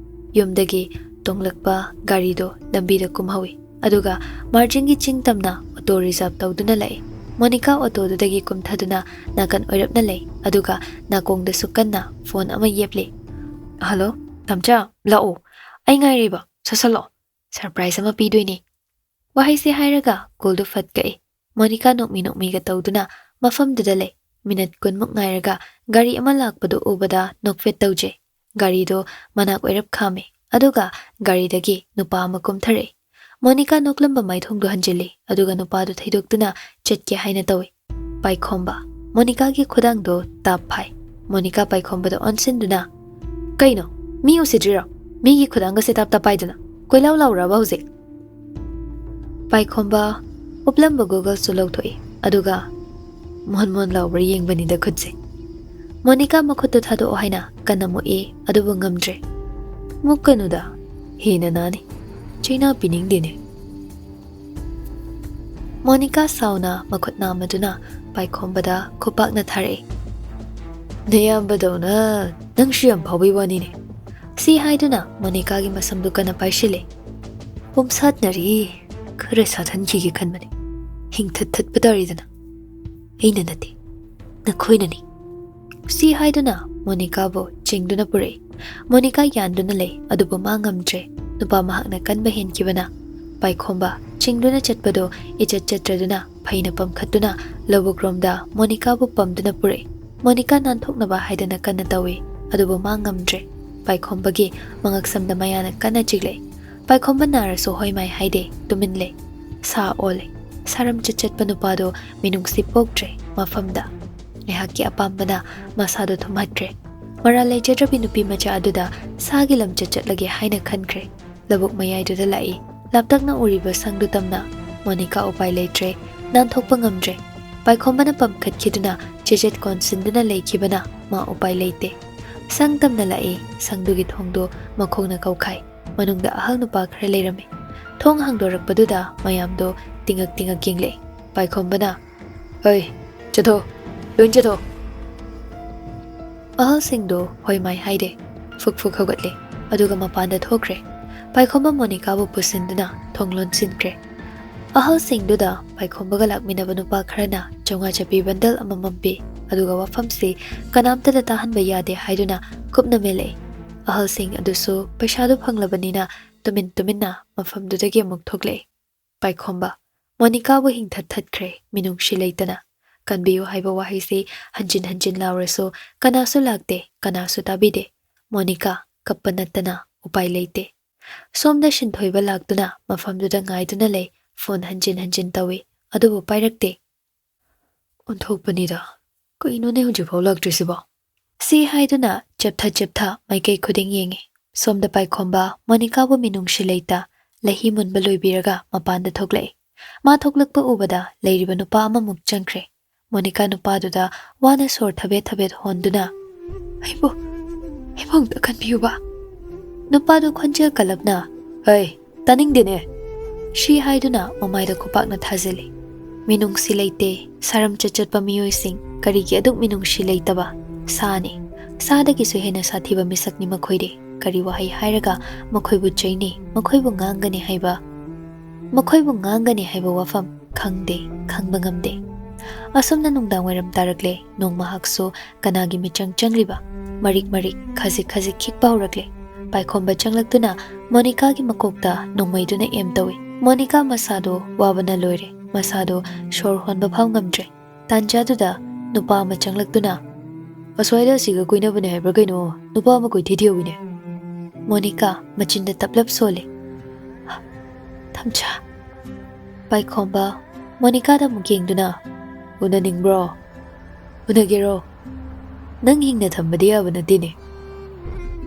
ꯌꯨꯝꯗꯒꯤ ꯇꯣꯡꯂꯛꯄ ꯒꯥꯔꯤꯗꯣ ꯂꯝꯕꯤꯗ ꯀꯨꯝꯍꯧꯏ꯫ ꯑꯗꯨꯒ ꯃꯥꯔꯖꯤꯡꯒꯤ ꯆꯤꯡ ꯇꯝꯅ ꯑꯣꯇꯣ ꯔꯤꯖꯥꯔꯚ ꯇꯧꯗꯨꯅ ꯂꯥꯛꯏ꯫ ꯃꯣꯅꯤꯀꯥ ꯑꯣꯇꯣꯗꯨꯗꯒꯤ ꯀꯨꯝꯊꯗꯨꯅ ꯅꯥꯀꯟ ꯑꯣꯏꯔꯞꯅ ꯂꯩ, ꯑꯗꯨꯒ ꯅꯥꯀꯣꯡꯗꯁꯨ ꯀꯟꯅ ꯐꯣꯟ ꯑꯃ ꯌꯦꯞꯂꯤ꯫ "ꯍꯜꯂꯣ, ꯇꯝꯆꯥ, ꯂꯥꯛꯑꯣ꯫ ꯑꯩ ꯉꯥꯏꯔꯤꯕ, ꯁꯠ ꯁꯠ ꯂꯥꯛꯑꯣ꯫ ꯁꯔꯄ꯭ꯔꯥꯏꯖ ꯑꯃ ꯄꯤꯗꯣꯏꯅꯦ꯫" ꯋꯥꯍꯩꯁꯦ ꯍꯥꯏꯔꯒ ꯀꯣꯜꯗꯨ ꯐꯠ ꯀꯛꯏ꯫ ꯃꯣꯅꯤꯀꯥ ꯅꯣꯛꯃꯤ ꯅꯣꯛꯃꯤꯒ ꯇꯧꯗꯨꯅ ꯃꯐꯝꯗꯨꯗ ꯂꯩ꯫ ꯃꯤꯅꯠ ꯀꯨꯟꯃꯨꯛ ꯉꯥꯏꯔꯒ ꯒꯥꯔꯤ ꯑꯃ ꯂꯥꯛꯄꯗꯨ ꯎꯕꯗ ꯅꯣꯛꯐꯦꯠ ꯇꯧꯖꯩ꯫ ꯒꯥꯔꯤꯗꯣ ꯃꯅꯥꯛ ꯑꯣꯏꯔꯞ ꯈꯥꯝꯃꯤ, ꯑꯗꯨꯒ ꯒꯥꯔꯤꯗꯒꯤ ꯅꯨꯄꯥ ꯑꯃ ꯀꯨꯝꯊꯔꯛꯏ꯫ ꯃꯣꯅꯤꯀꯥ ꯅꯣꯛꯂꯝꯕ ꯃꯥꯏꯊꯣꯡꯗꯨ ꯍꯟꯖꯤꯜꯂꯤ, ꯑꯗꯨꯒ ꯅꯨꯄꯥꯗꯨ ꯊꯩꯗꯣꯛꯇꯨꯅ ꯆꯠꯀꯦ ꯍꯥꯏꯅ ꯇꯧꯏ꯫ ꯄꯥꯏꯈꯣꯝꯕ꯫ ꯃꯣꯅꯤꯀꯥꯒꯤ ꯈꯨꯗꯥꯡꯗꯣ ꯇꯥꯞ ꯐꯥꯏ꯫ ꯃꯣꯅꯤꯀꯥ ꯄꯥꯏꯈꯣꯝꯕꯗ ꯑꯣꯟꯁꯤꯟꯗꯨꯅ, "ꯀꯩꯅꯣ? ꯃꯤ ꯎꯁꯤꯗ꯭ꯔꯤꯔꯣ? ꯃꯤꯒꯤ ꯈꯨꯗꯥꯡꯒꯁꯦ ꯇꯥꯞ ꯇꯥꯞ ꯄꯥꯏꯗꯅ꯫ ꯀꯣꯏꯂꯥꯎ ꯂꯥꯎꯔꯕ ꯍꯧꯖꯤꯛ?" ꯄꯥꯏꯈꯣꯝꯕ ꯎꯞꯂꯝꯕ ꯒꯣꯒꯜꯁꯇꯨ ꯂꯧꯊꯣꯛꯏ, ꯑꯗꯨꯒ, ꯃꯣꯟ ꯃꯣꯟ ꯂꯥꯎꯕ꯭ꯔꯥ ꯌꯦꯡꯕꯅꯤꯗ ꯈꯨꯠꯁꯦ꯫ ꯃꯣꯅꯤꯀꯥ ꯃꯈꯨꯠꯇꯨ ꯊꯥꯗꯣꯛꯑꯣ ꯍꯥꯏꯅ ꯀꯟꯅ ꯃꯨꯛꯏ, ꯑꯗꯨꯕꯨ ꯉꯝꯗ꯭ꯔꯦ꯫ "ꯃꯨꯛꯀꯅꯨꯗ, ꯍꯦꯟꯅ ꯅꯥꯅꯤ꯫ ꯆꯩꯅꯥ ꯄꯤꯅꯤꯡꯗꯦꯅꯦ꯫" ꯃꯣꯅꯤꯀꯥ ꯁꯥꯎꯅ ꯃꯈꯨꯠ ꯅꯥꯝꯃꯗꯨꯅ ꯄꯥꯏꯈꯣꯝꯕꯗ ꯈꯨꯄꯥꯛꯅ ꯊꯥꯔꯛꯏ꯫ "ꯅꯌꯥꯝꯕꯗꯧꯅ ꯅꯪꯁꯨ ꯌꯥꯝ ꯐꯥꯎꯕꯩ ꯋꯥꯅꯤꯅꯦ꯫" ꯁꯤ ꯍꯥꯏꯗꯨꯅ ꯃꯣꯅꯤꯀꯥꯒꯤ ꯃꯁꯝꯗꯨ ꯀꯟꯅ ꯄꯥꯏꯁꯤꯜꯂꯦ꯫ "ꯄꯨꯝꯁꯥꯠꯅꯔꯤ, ꯈꯔ ꯁꯥꯊꯟꯈꯤꯒꯦ ꯈꯟꯕꯅꯤ꯫ ꯍꯤꯡꯊꯠ ꯊꯠꯄ ꯇꯥꯔꯦꯗꯅ꯫ ꯑꯩꯅ ꯅꯠꯇꯦ, ꯅꯈꯣꯏꯅꯅꯤ꯫" ꯁꯤ ꯍꯥꯏꯗꯨꯅ ꯃꯣꯅꯤꯀꯥꯕꯨ ꯆꯤꯡꯗꯨꯅ ꯄꯨꯔꯛꯏ꯫ ꯃꯣꯅꯤꯀꯥ ꯌꯥꯟꯗꯨꯅ ꯂꯩ, ꯑꯗꯨꯕꯨ ꯃꯥ ꯉꯝꯗ꯭ꯔꯦ꯫ ꯅꯨꯄꯥ ꯃꯍꯥꯛꯅ ꯀꯟꯕ ꯍꯦꯟꯈꯤꯕꯅ ꯄꯥꯏꯈꯣꯝꯕ ꯆꯤꯡꯗꯨꯅ ꯆꯠꯄꯗꯨ ꯏꯆꯠ ꯆꯠꯇ꯭ꯔꯗꯨꯅ ꯐꯩꯅ ꯄꯝꯈꯠꯇꯨꯅ ꯂꯧꯕꯨꯛꯔꯣꯝꯗ ꯃꯣꯅꯤꯀꯥꯕꯨ ꯄꯝꯗꯨꯅ ꯄꯨꯔꯛꯏ꯫ ꯃꯣꯅꯤꯀꯥ ꯅꯥꯟꯊꯣꯛꯅꯕ ꯍꯥꯏꯗꯅ ꯀꯟꯅ ꯇꯧꯏ, ꯑꯗꯨꯕꯨ ꯃꯥ ꯉꯝꯗ꯭ꯔꯦ꯫ ꯄꯥꯏꯈꯣꯝꯕꯒꯤ ꯃꯉꯛꯁꯝꯗ ꯃꯌꯥꯅ ꯀꯟꯅ ꯆꯤꯛꯂꯛꯏ꯫ ꯄꯥꯏꯈꯣꯝꯕ ꯅꯥꯔꯁꯨ ꯍꯣꯏ ꯃꯥꯏ ꯍꯥꯏꯗꯦ, ꯇꯨꯃꯤꯟ ꯂꯩ꯫ ꯁꯥ ꯑꯣꯜꯂꯦ꯫ ꯁꯥꯔꯝ ꯆꯠ ꯆꯠꯄ ꯅꯨꯄꯥꯗꯣ ꯃꯤꯅꯨꯡꯁꯤ ꯄꯣꯛꯇ꯭ꯔꯦ ꯃꯐꯝꯗ꯫ ꯉꯥꯏꯍꯥꯛꯀꯤ ꯑꯄꯥꯝꯕꯅ ꯃꯁꯥꯗꯣ ꯊꯨꯝꯍꯠꯈ꯭ꯔꯦ꯫ ꯃꯔꯥꯜ ꯂꯩꯖꯗ꯭ꯔꯕꯤ ꯅꯨꯄꯤ ꯃꯆꯥ ꯑꯗꯨꯗ ꯁꯥꯒꯤ ꯂꯝꯆꯠ ꯆꯠꯂꯒꯦ ꯍꯥꯏꯅ ꯈꯟꯈ꯭ꯔꯦ꯫ ꯂꯧꯕꯨꯛ ꯃꯌꯥꯏꯗꯨꯗ ꯂꯥꯛꯏ꯫ ꯂꯥꯞꯇꯛꯅ ꯎꯔꯤꯕ ꯁꯪꯗꯨ ꯇꯝꯅ ꯃꯣꯅꯤꯀꯥ ꯎꯄꯥꯏ ꯂꯩꯇ꯭ꯔꯦ꯫ ꯅꯥꯟꯊꯣꯛꯄ ꯉꯝꯗ꯭ꯔꯦ꯫ ꯄꯥꯏꯈꯣꯝꯕꯅ ꯄꯝꯈꯠꯈꯤꯗꯨꯅ ꯆꯦꯖꯦꯠ ꯀꯣꯟꯁꯤꯟꯗꯨꯅ ꯂꯩꯈꯤꯕꯅ ꯃꯥ ꯎꯄꯥꯏ ꯂꯩꯇꯦ꯫ ꯁꯪ ꯇꯝꯅ ꯂꯥꯛꯏ꯫ ꯁꯪꯗꯨꯒꯤ ꯊꯣꯡꯗꯣ ꯃꯈꯣꯡꯅ ꯀꯧꯈꯥꯏ꯫ ꯃꯅꯨꯡꯗ ꯑꯍꯜ ꯅꯨꯄꯥ ꯈꯔ ꯂꯩꯔꯝꯃꯤ꯫ ꯊꯣꯡ ꯍꯥꯡꯗꯣꯔꯛꯄꯗꯨꯗ ꯃꯌꯥꯝꯗꯣ ꯇꯤꯉꯛ ꯇꯤꯉꯛ ꯌꯦꯡꯂꯛꯏ꯫ ꯄꯥꯏꯈꯣꯝꯕꯅ, "ꯍꯩ, ꯆꯠꯊꯣ, ꯂꯣꯏ ꯆꯠꯊꯣ!" ꯑꯍꯜꯁꯤꯡꯗꯣ ꯍꯣꯏ ꯃꯥꯏ ꯍꯥꯏꯔꯦ꯫ ꯐꯨꯛ ꯐꯨꯛ ꯍꯧꯒꯠꯂꯦ, ꯑꯗꯨꯒ ꯃꯄꯥꯟꯗ ꯊꯣꯛꯈ꯭ꯔꯦ꯫ ꯄꯥꯏꯈꯣꯝꯕ ꯃꯣꯅꯤꯀꯥꯕꯨ ꯄꯨꯁꯤꯟꯗꯨꯅ ꯊꯣꯡ ꯂꯣꯟꯁꯤꯟꯈ꯭ꯔꯦ꯫ ꯑꯍꯜꯁꯤꯡꯗꯨꯗ ꯄꯥꯏꯈꯣꯝꯕꯒ ꯂꯥꯛꯃꯤꯟꯅꯕ ꯅꯨꯄꯥ ꯈꯔꯅ ꯆꯥꯝꯃꯉꯥ ꯆꯞꯄꯤ ꯕꯟꯗꯜ ꯑꯃꯃꯝ ꯄꯤ, ꯑꯗꯨꯒ ꯋꯥꯐꯝꯁꯤ ꯀꯅꯥꯝꯇꯗ ꯇꯥꯍꯟꯕ ꯌꯥꯗꯦ ꯍꯥꯏꯗꯨꯅ ꯀꯨꯞꯅ ꯃꯦꯜꯂꯛꯏ꯫ ꯑꯍꯜꯁꯤꯡ ꯑꯗꯨꯁꯨ ꯄꯩꯁꯥꯗꯨ ꯐꯪꯂꯕꯅꯤꯅ ꯇꯨꯃꯤꯟ ꯇꯨꯃꯤꯟꯅ ꯃꯐꯝꯗꯨꯗꯒꯤ ꯑꯃꯨꯛ ꯊꯣꯛꯂꯛꯏ꯫ ꯄꯥꯏꯈꯣꯝꯕ, ꯃꯣꯅꯤꯀꯥꯕꯨ ꯍꯤꯡꯊꯠ ꯊꯠꯈ꯭ꯔꯦ, ꯃꯤꯅꯨꯡꯁꯤ ꯂꯩꯇꯅ꯫ ꯀꯟꯕꯤꯌꯨ ꯍꯥꯏꯕ ꯋꯥꯍꯩꯁꯤ ꯍꯟꯖꯤꯟ ꯍꯟꯖꯤꯟ ꯂꯥꯎꯔꯁꯨ ꯀꯅꯥꯁꯨ ꯂꯥꯛꯇꯦ, ꯀꯅꯥꯁꯨ ꯇꯥꯕꯤꯗꯦ꯫ ꯃꯣꯅꯤꯀꯥ ꯀꯞꯄ ꯅꯠꯇꯅ ꯎꯄꯥꯏ ꯂꯩꯇꯦ꯫ ꯁꯣꯝꯗ ꯁꯤꯟꯊꯣꯏꯕ ꯂꯥꯛꯇꯨꯅ ꯃꯐꯝꯗꯨꯗ ꯉꯥꯏꯗꯨꯅ ꯂꯩ꯫ ꯐꯣꯟ ꯍꯟꯖꯤꯟ ꯍꯟꯖꯤꯟ ꯇꯧꯏ, ꯑꯗꯨꯕꯨ ꯄꯥꯏꯔꯛꯇꯦ꯫ "ꯑꯣꯟꯊꯣꯛꯄꯅꯤꯗ, ꯀꯩꯅꯣꯅꯦ ꯍꯧꯖꯤꯛꯐꯥꯎ ꯂꯥꯛꯇ꯭ꯔꯤꯁꯤꯕꯣ?" ꯁꯤ ꯍꯥꯏꯗꯨꯅ ꯆꯦꯞꯊ ꯆꯦꯞꯊ ꯃꯥꯏꯀꯩ ꯈꯨꯗꯤꯡ ꯌꯦꯡꯉꯤ꯫ ꯁꯣꯝꯗ ꯄꯥꯏꯈꯣꯝꯕ ꯃꯣꯅꯤꯀꯥꯕꯨ ꯃꯤꯅꯨꯡꯁꯤ ꯂꯩꯇ ꯂꯩꯍꯤ ꯃꯨꯟꯕ ꯂꯣꯏꯕꯤꯔꯒ ꯃꯄꯥꯟꯗ ꯊꯣꯛꯂꯛꯏ꯫ ꯃꯥ ꯊꯣꯛꯂꯛꯄ ꯎꯕꯗ ꯂꯩꯔꯤꯕ ꯅꯨꯄꯥ ꯑꯃꯃꯨꯛ ꯆꯪꯈ꯭ꯔꯦ꯫ ꯃꯣꯅꯤꯀꯥ ꯅꯨꯄꯥꯗꯨꯗ ꯋꯥꯅ ꯁꯣꯔ ꯊꯕꯦꯠ ꯊꯕꯦꯠ ꯍꯣꯟꯗꯨꯅ, "ꯑꯩꯕꯨ, ꯑꯩꯕꯨ ꯑꯝꯇ ꯈꯟꯕꯤꯌꯨꯕ꯫" ꯅꯨꯄꯥꯗꯨ ꯈꯣꯟꯖꯦꯜ ꯀꯜꯂꯞꯅ, "ꯍꯩ, ꯇꯥꯅꯤꯡꯗꯦꯅꯦ!" ꯁꯤ ꯍꯥꯏꯗꯨꯅ ꯃꯃꯥꯏꯗ ꯈꯨꯄꯥꯛꯅ ꯊꯥꯖꯤꯜꯂꯤ꯫ ꯃꯤꯅꯨꯡꯁꯤ ꯂꯩꯇꯦ, ꯁꯥꯔꯝ ꯆꯠꯆꯠꯄ ꯃꯤꯑꯣꯏꯁꯤꯡ, ꯀꯔꯤꯒꯤ ꯑꯗꯨꯛ ꯃꯤꯅꯨꯡꯁꯤ ꯂꯩꯇꯕ? ꯁꯥꯅꯤ, ꯁꯥꯗꯒꯤꯁꯨ ꯍꯦꯟꯅ ꯁꯥꯊꯤꯕ ꯃꯤꯁꯛꯅꯤ ꯃꯈꯣꯏꯗꯤ꯫ ꯀꯔꯤ ꯋꯥꯍꯩ ꯍꯥꯏꯔꯒ ꯃꯈꯣꯏꯕꯨ ꯆꯩꯅꯤ, ꯃꯈꯣꯏꯕꯨ ꯉꯥꯡꯒꯅꯤ ꯍꯥꯏꯕ, ꯃꯈꯣꯏꯕꯨ ꯉꯥꯡꯒꯅꯤ ꯍꯥꯏꯕ ꯋꯥꯐꯝ ꯈꯪꯗꯦ, ꯈꯪꯕ ꯉꯝꯗꯦ꯫ ꯑꯁꯨꯝꯅ ꯅꯨꯡꯗꯥꯡ ꯋꯥꯏꯔꯝ ꯇꯥꯔꯛꯂꯦ꯫ ꯅꯣꯡꯃꯍꯥꯛꯁꯨ ꯀꯅꯥꯒꯤ ꯃꯤꯆꯪ ꯆꯪꯂꯤꯕ? ꯃꯔꯤꯛ ꯃꯔꯤꯛ, ꯈꯖꯤꯛ ꯈꯖꯤꯛ ꯈꯤꯛꯄ ꯍꯧꯔꯛꯂꯦ꯫ ꯄꯥꯏꯈꯣꯝꯕ ꯆꯪꯂꯛꯇꯨꯅ ꯃꯣꯅꯤꯀꯥꯒꯤ ꯃꯀꯣꯛꯇ ꯅꯣꯡꯃꯩꯗꯨꯅ ꯑꯦꯝ ꯇꯧꯏ꯫ ꯃꯣꯅꯤꯀꯥ ꯃꯁꯥꯗꯣ ꯋꯥꯕꯅ ꯂꯣꯏꯔꯦ꯫ ꯃꯁꯥꯗꯣ ꯁꯣꯔ ꯍꯣꯟꯕ ꯐꯥꯎ ꯉꯝꯗ꯭ꯔꯦ꯫ ꯇꯥꯟꯖꯥꯗꯨꯗ ꯅꯨꯄꯥ ꯑꯃ ꯆꯪꯂꯛꯇꯨꯅ, "ꯑꯁ꯭ꯋꯥꯏꯗ ꯑꯁꯤꯒ ꯀꯣꯏꯅꯕꯅꯦ ꯍꯥꯏꯕ꯭ꯔꯥ ꯀꯩꯅꯣ, ꯅꯨꯄꯥ ꯑꯃ ꯀꯣꯏꯊꯤ ꯊꯤꯍꯧꯋꯤꯅꯦ꯫" ꯃꯣꯅꯤꯀꯥ ꯃꯆꯤꯟꯗ ꯇꯞꯂꯞ ꯁꯣꯜꯂꯤ꯫ "ꯊꯝꯆꯥ꯫" ꯄꯥꯏꯈꯣꯝꯕ ꯃꯣꯅꯤꯀꯥꯗ ꯑꯃꯨꯛ ꯌꯦꯡꯗꯨꯅ, "ꯎꯅꯅꯤꯡꯕ꯭ꯔꯣ? ꯎꯅꯒꯦꯔꯣ? ꯅꯪ ꯍꯤꯡꯅ ꯊꯝꯕꯗꯤ ꯌꯥꯕ ꯅꯠꯇꯦꯅꯦ꯫"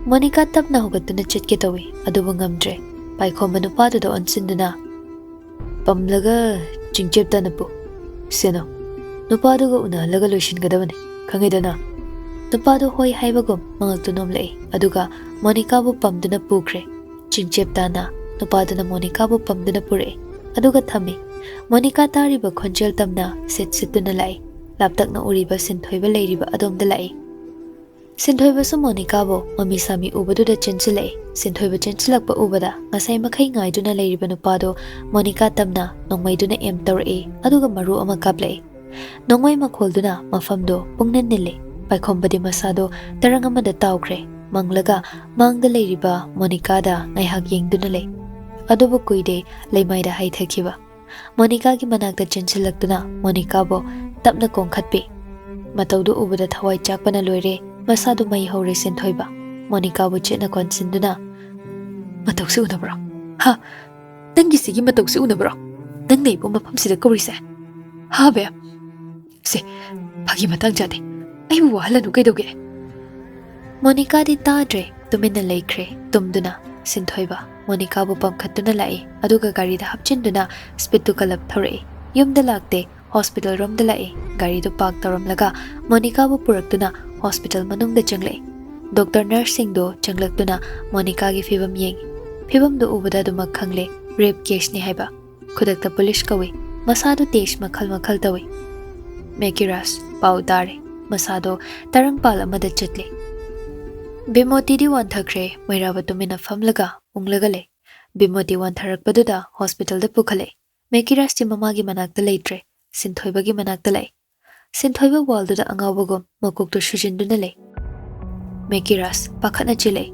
ꯃꯣꯅꯤꯀꯥ ꯇꯞꯅ ꯍꯧꯒꯠꯇꯨꯅ ꯆꯠꯀꯦ ꯇꯧꯏ, ꯑꯗꯨꯕꯨ ꯉꯝꯗ꯭ꯔꯦ꯫ ꯄꯥꯏꯈꯣꯝꯕ ꯅꯨꯄꯥꯗꯨꯗ ꯑꯣꯟꯁꯤꯟꯗꯨꯅ, "ꯄꯝꯂꯒ ꯆꯤꯡꯆꯦꯞ ꯇꯥꯅ ꯄꯨ꯫ ꯁꯦꯅꯣ, ꯅꯨꯄꯥꯗꯨꯒ ꯎꯅꯍꯜꯂꯒ ꯂꯣꯏꯁꯤꯟꯒꯗꯕꯅꯤ, ꯈꯪꯉꯦꯗꯅ?" ꯅꯨꯄꯥꯗꯨ ꯍꯣꯏ ꯍꯥꯏꯕꯒꯨꯝ ꯃꯉꯛꯇꯨ ꯅꯣꯝꯂꯛꯏ, ꯑꯗꯨꯒ ꯃꯣꯅꯤꯀꯥꯕꯨ ꯄꯝꯗꯨꯅ ꯄꯨꯈ꯭ꯔꯦ꯫ ꯆꯤꯡꯆꯦꯞ ꯇꯥꯅ ꯅꯨꯄꯥꯗꯨꯅ ꯃꯣꯅꯤꯀꯥꯕꯨ ꯄꯝꯗꯨꯅ ꯄꯨꯔꯛꯏ, ꯑꯗꯨꯒ ꯊꯝꯃꯤ꯫ ꯃꯣꯅꯤꯀꯥ ꯇꯥꯔꯤꯕ ꯈꯣꯟꯖꯦꯜ ꯇꯝꯅ ꯁꯤꯠ ꯁꯤꯠꯇꯨꯅ ꯂꯥꯛꯏ꯫ ꯂꯥꯞꯇꯛꯅ ꯎꯔꯤꯕ ꯁꯤꯟꯊꯣꯏꯕ ꯂꯩꯔꯤꯕ ꯑꯗꯣꯝꯗ ꯂꯥꯛꯏ꯫ ꯁꯤꯟꯊꯣꯏꯕꯁꯨ ꯃꯣꯅꯤꯀꯥꯕꯨ ꯃꯃꯤ ꯁꯥꯃꯤ ꯎꯕꯗꯨꯗ ꯆꯦꯟꯁꯤꯜꯂꯛꯏ꯫ ꯁꯤꯟꯊꯣꯏꯕ ꯆꯦꯟꯁꯤꯜꯂꯛꯄ ꯎꯕꯗ ꯉꯁꯥꯏ ꯃꯈꯩ ꯉꯥꯏꯗꯨꯅ ꯂꯩꯔꯤꯕ ꯅꯨꯄꯥꯗꯨ ꯃꯣꯅꯤꯀꯥ ꯇꯝꯅ ꯅꯣꯡꯃꯩꯗꯨꯅ ꯑꯦꯝ ꯇꯧꯔꯛꯏ, ꯑꯗꯨꯒ ꯃꯔꯨ ꯑꯃ ꯀꯥꯞꯂꯛꯏ꯫ ꯅꯣꯡꯃꯩ ꯃꯈꯣꯜꯗꯨꯅ ꯃꯐꯝꯗꯨ ꯄꯨꯡꯅꯤꯜ ꯅꯤꯜꯂꯤ꯫ ꯄꯥꯏꯈꯣꯝꯕꯗꯤ ꯃꯁꯥꯗꯨ ꯇꯔꯪ ꯑꯃꯗ ꯇꯥꯎꯈ꯭ꯔꯦ꯫ ꯃꯪꯂꯒ ꯃꯥꯡꯗ ꯂꯩꯔꯤꯕ ꯃꯣꯅꯤꯀꯥꯗ ꯉꯥꯏꯍꯥꯛ ꯌꯦꯡꯗꯨꯅ ꯂꯩ꯫ ꯑꯗꯨꯕꯨ ꯀꯨꯏꯗꯦ ꯂꯩꯃꯥꯏꯗ ꯍꯥꯏꯊꯈꯤꯕ꯫ ꯃꯣꯅꯤꯀꯥꯒꯤ ꯃꯅꯥꯛꯇ ꯆꯦꯟꯁꯤꯜꯂꯛꯇꯨꯅ ꯃꯣꯅꯤꯀꯥꯕꯨ ꯇꯞꯅ ꯀꯣꯡꯈꯠꯄꯤ꯫ ꯃꯇꯧꯗꯨ ꯎꯕꯗ ꯊꯋꯥꯏ ꯆꯥꯛꯄꯅ ꯂꯣꯏꯔꯦ꯫ ꯃꯁꯥꯗꯨ ꯃꯩ ꯍꯧꯔꯦ ꯁꯤꯟꯊꯣꯏꯕ꯫ ꯃꯣꯅꯤꯀꯥꯕꯨ ꯆꯦꯠꯅ ꯀꯣꯟꯁꯤꯟꯗꯨꯅ, "ꯃꯇꯧꯁꯤ ꯎꯅꯕ꯭ꯔꯣ? ꯍꯥ? ꯅꯪꯒꯤꯁꯤꯒꯤ ꯃꯇꯧꯁꯤ ꯎꯅꯕ꯭ꯔꯣ? ꯅꯪꯅ ꯑꯩꯕꯨ ꯃꯐꯝꯁꯤꯗ ꯀꯧꯔꯤꯁꯦ? ꯍꯥ, ꯕꯦꯝ? ꯁꯦ, ꯐꯥꯒꯤ ꯃꯇꯥꯡ ꯆꯥꯗꯦ꯫ ꯑꯩꯕꯨ ꯋꯥꯍꯜꯂꯅꯨ ꯀꯩꯗꯧꯒꯦ?" ꯃꯣꯅꯤꯀꯥꯗꯤ ꯇꯥꯗ꯭ꯔꯦ, ꯇꯨꯃꯤꯟꯅ ꯂꯩꯈ꯭ꯔꯦ, ꯇꯨꯝꯗꯨꯅ꯫ ꯁꯤꯟꯊꯣꯏꯕ ꯃꯣꯅꯤꯀꯥꯕꯨ ꯄꯝꯈꯠꯇꯨꯅ ꯂꯥꯛꯏ, ꯑꯗꯨꯒ ꯒꯥꯔꯤꯗ ꯍꯥꯞꯆꯤꯟꯗꯨꯅ ꯁ꯭ꯄꯤꯠꯇꯨ ꯀꯜꯂꯞ ꯊꯧꯔꯛꯏ꯫ ꯌꯨꯝꯗ ꯂꯥꯛꯇꯦ, ꯍꯣꯁꯄꯤꯇꯥꯜ ꯔꯣꯝꯗ ꯂꯥꯛꯏ꯫ ꯒꯥꯔꯤꯗꯨ ꯄꯥꯔꯛ ꯇꯧꯔꯝꯂꯒ ꯃꯣꯅꯤꯀꯥꯕꯨ ꯄꯨꯔꯛꯇꯨꯅ ꯍꯣꯁꯄꯤꯇꯥꯜ ꯃꯅꯨꯡꯗ ꯆꯪꯂꯛꯏ꯫ ꯗꯣꯛꯇꯔ ꯅꯔꯁꯁꯤꯡꯗꯨ ꯆꯪꯂꯛꯇꯨꯅ ꯃꯣꯅꯤꯀꯥꯒꯤ ꯐꯤꯕꯝ ꯌꯦꯡꯏ꯫ ꯐꯤꯕꯝꯗꯨ ꯎꯕꯗ ꯑꯗꯨꯃꯛ ꯈꯪꯂꯦ, ꯔꯦꯞ ꯀꯦꯁꯅꯤ ꯍꯥꯏꯕ꯫ ꯈꯨꯗꯛꯇ ꯄꯨꯂꯤꯁ ꯀꯧꯏ꯫ ꯃꯁꯥꯗꯨ ꯇꯦꯁ ꯃꯈꯜ ꯃꯈꯜ ꯇꯧꯏ꯫ ꯃꯦꯀꯤꯔꯥꯁ ꯄꯥꯎ ꯇꯥꯔꯦ꯫ ꯃꯁꯥꯗꯣ ꯇꯔꯪꯄꯥꯜ ꯑꯃꯗ ꯆꯠꯂꯦ꯫ ꯕꯤꯃꯣꯇꯤꯗꯤ ꯋꯥꯟꯊꯈ꯭ꯔꯦ꯫ ꯃꯩꯔꯥꯕ ꯇꯨꯃꯤꯟꯅ ꯐꯝꯂꯒ ꯎꯪꯂꯒ ꯂꯩ꯫ ꯕꯤꯃꯣꯇꯤ ꯋꯥꯟꯊꯔꯛꯄꯗꯨꯗ ꯍꯣꯁꯄꯤꯇꯥꯜꯗ ꯄꯨꯈꯠꯂꯦ꯫ ꯃꯦꯀꯤꯔꯥꯁꯇꯤ ꯃꯃꯥꯒꯤ ꯃꯅꯥꯛꯇ ꯂꯩꯇ꯭ꯔꯦ꯫ ꯁꯤꯟꯊꯣꯏꯕꯒꯤ ꯃꯅꯥꯛꯇ ꯂꯥꯛꯏ꯫ ꯁꯤꯟꯊꯣꯏꯕ ꯋꯥꯜꯗꯨꯗ ꯑꯉꯥꯎꯕꯒꯨꯝ ꯃꯀꯣꯛꯇꯨ ꯁꯨꯖꯤꯟꯗꯨꯅ ꯂꯩ꯫ ꯃꯦꯀꯤꯔꯥꯁ ꯄꯥꯈꯠꯅ ꯆꯦꯜꯂꯛꯏ꯫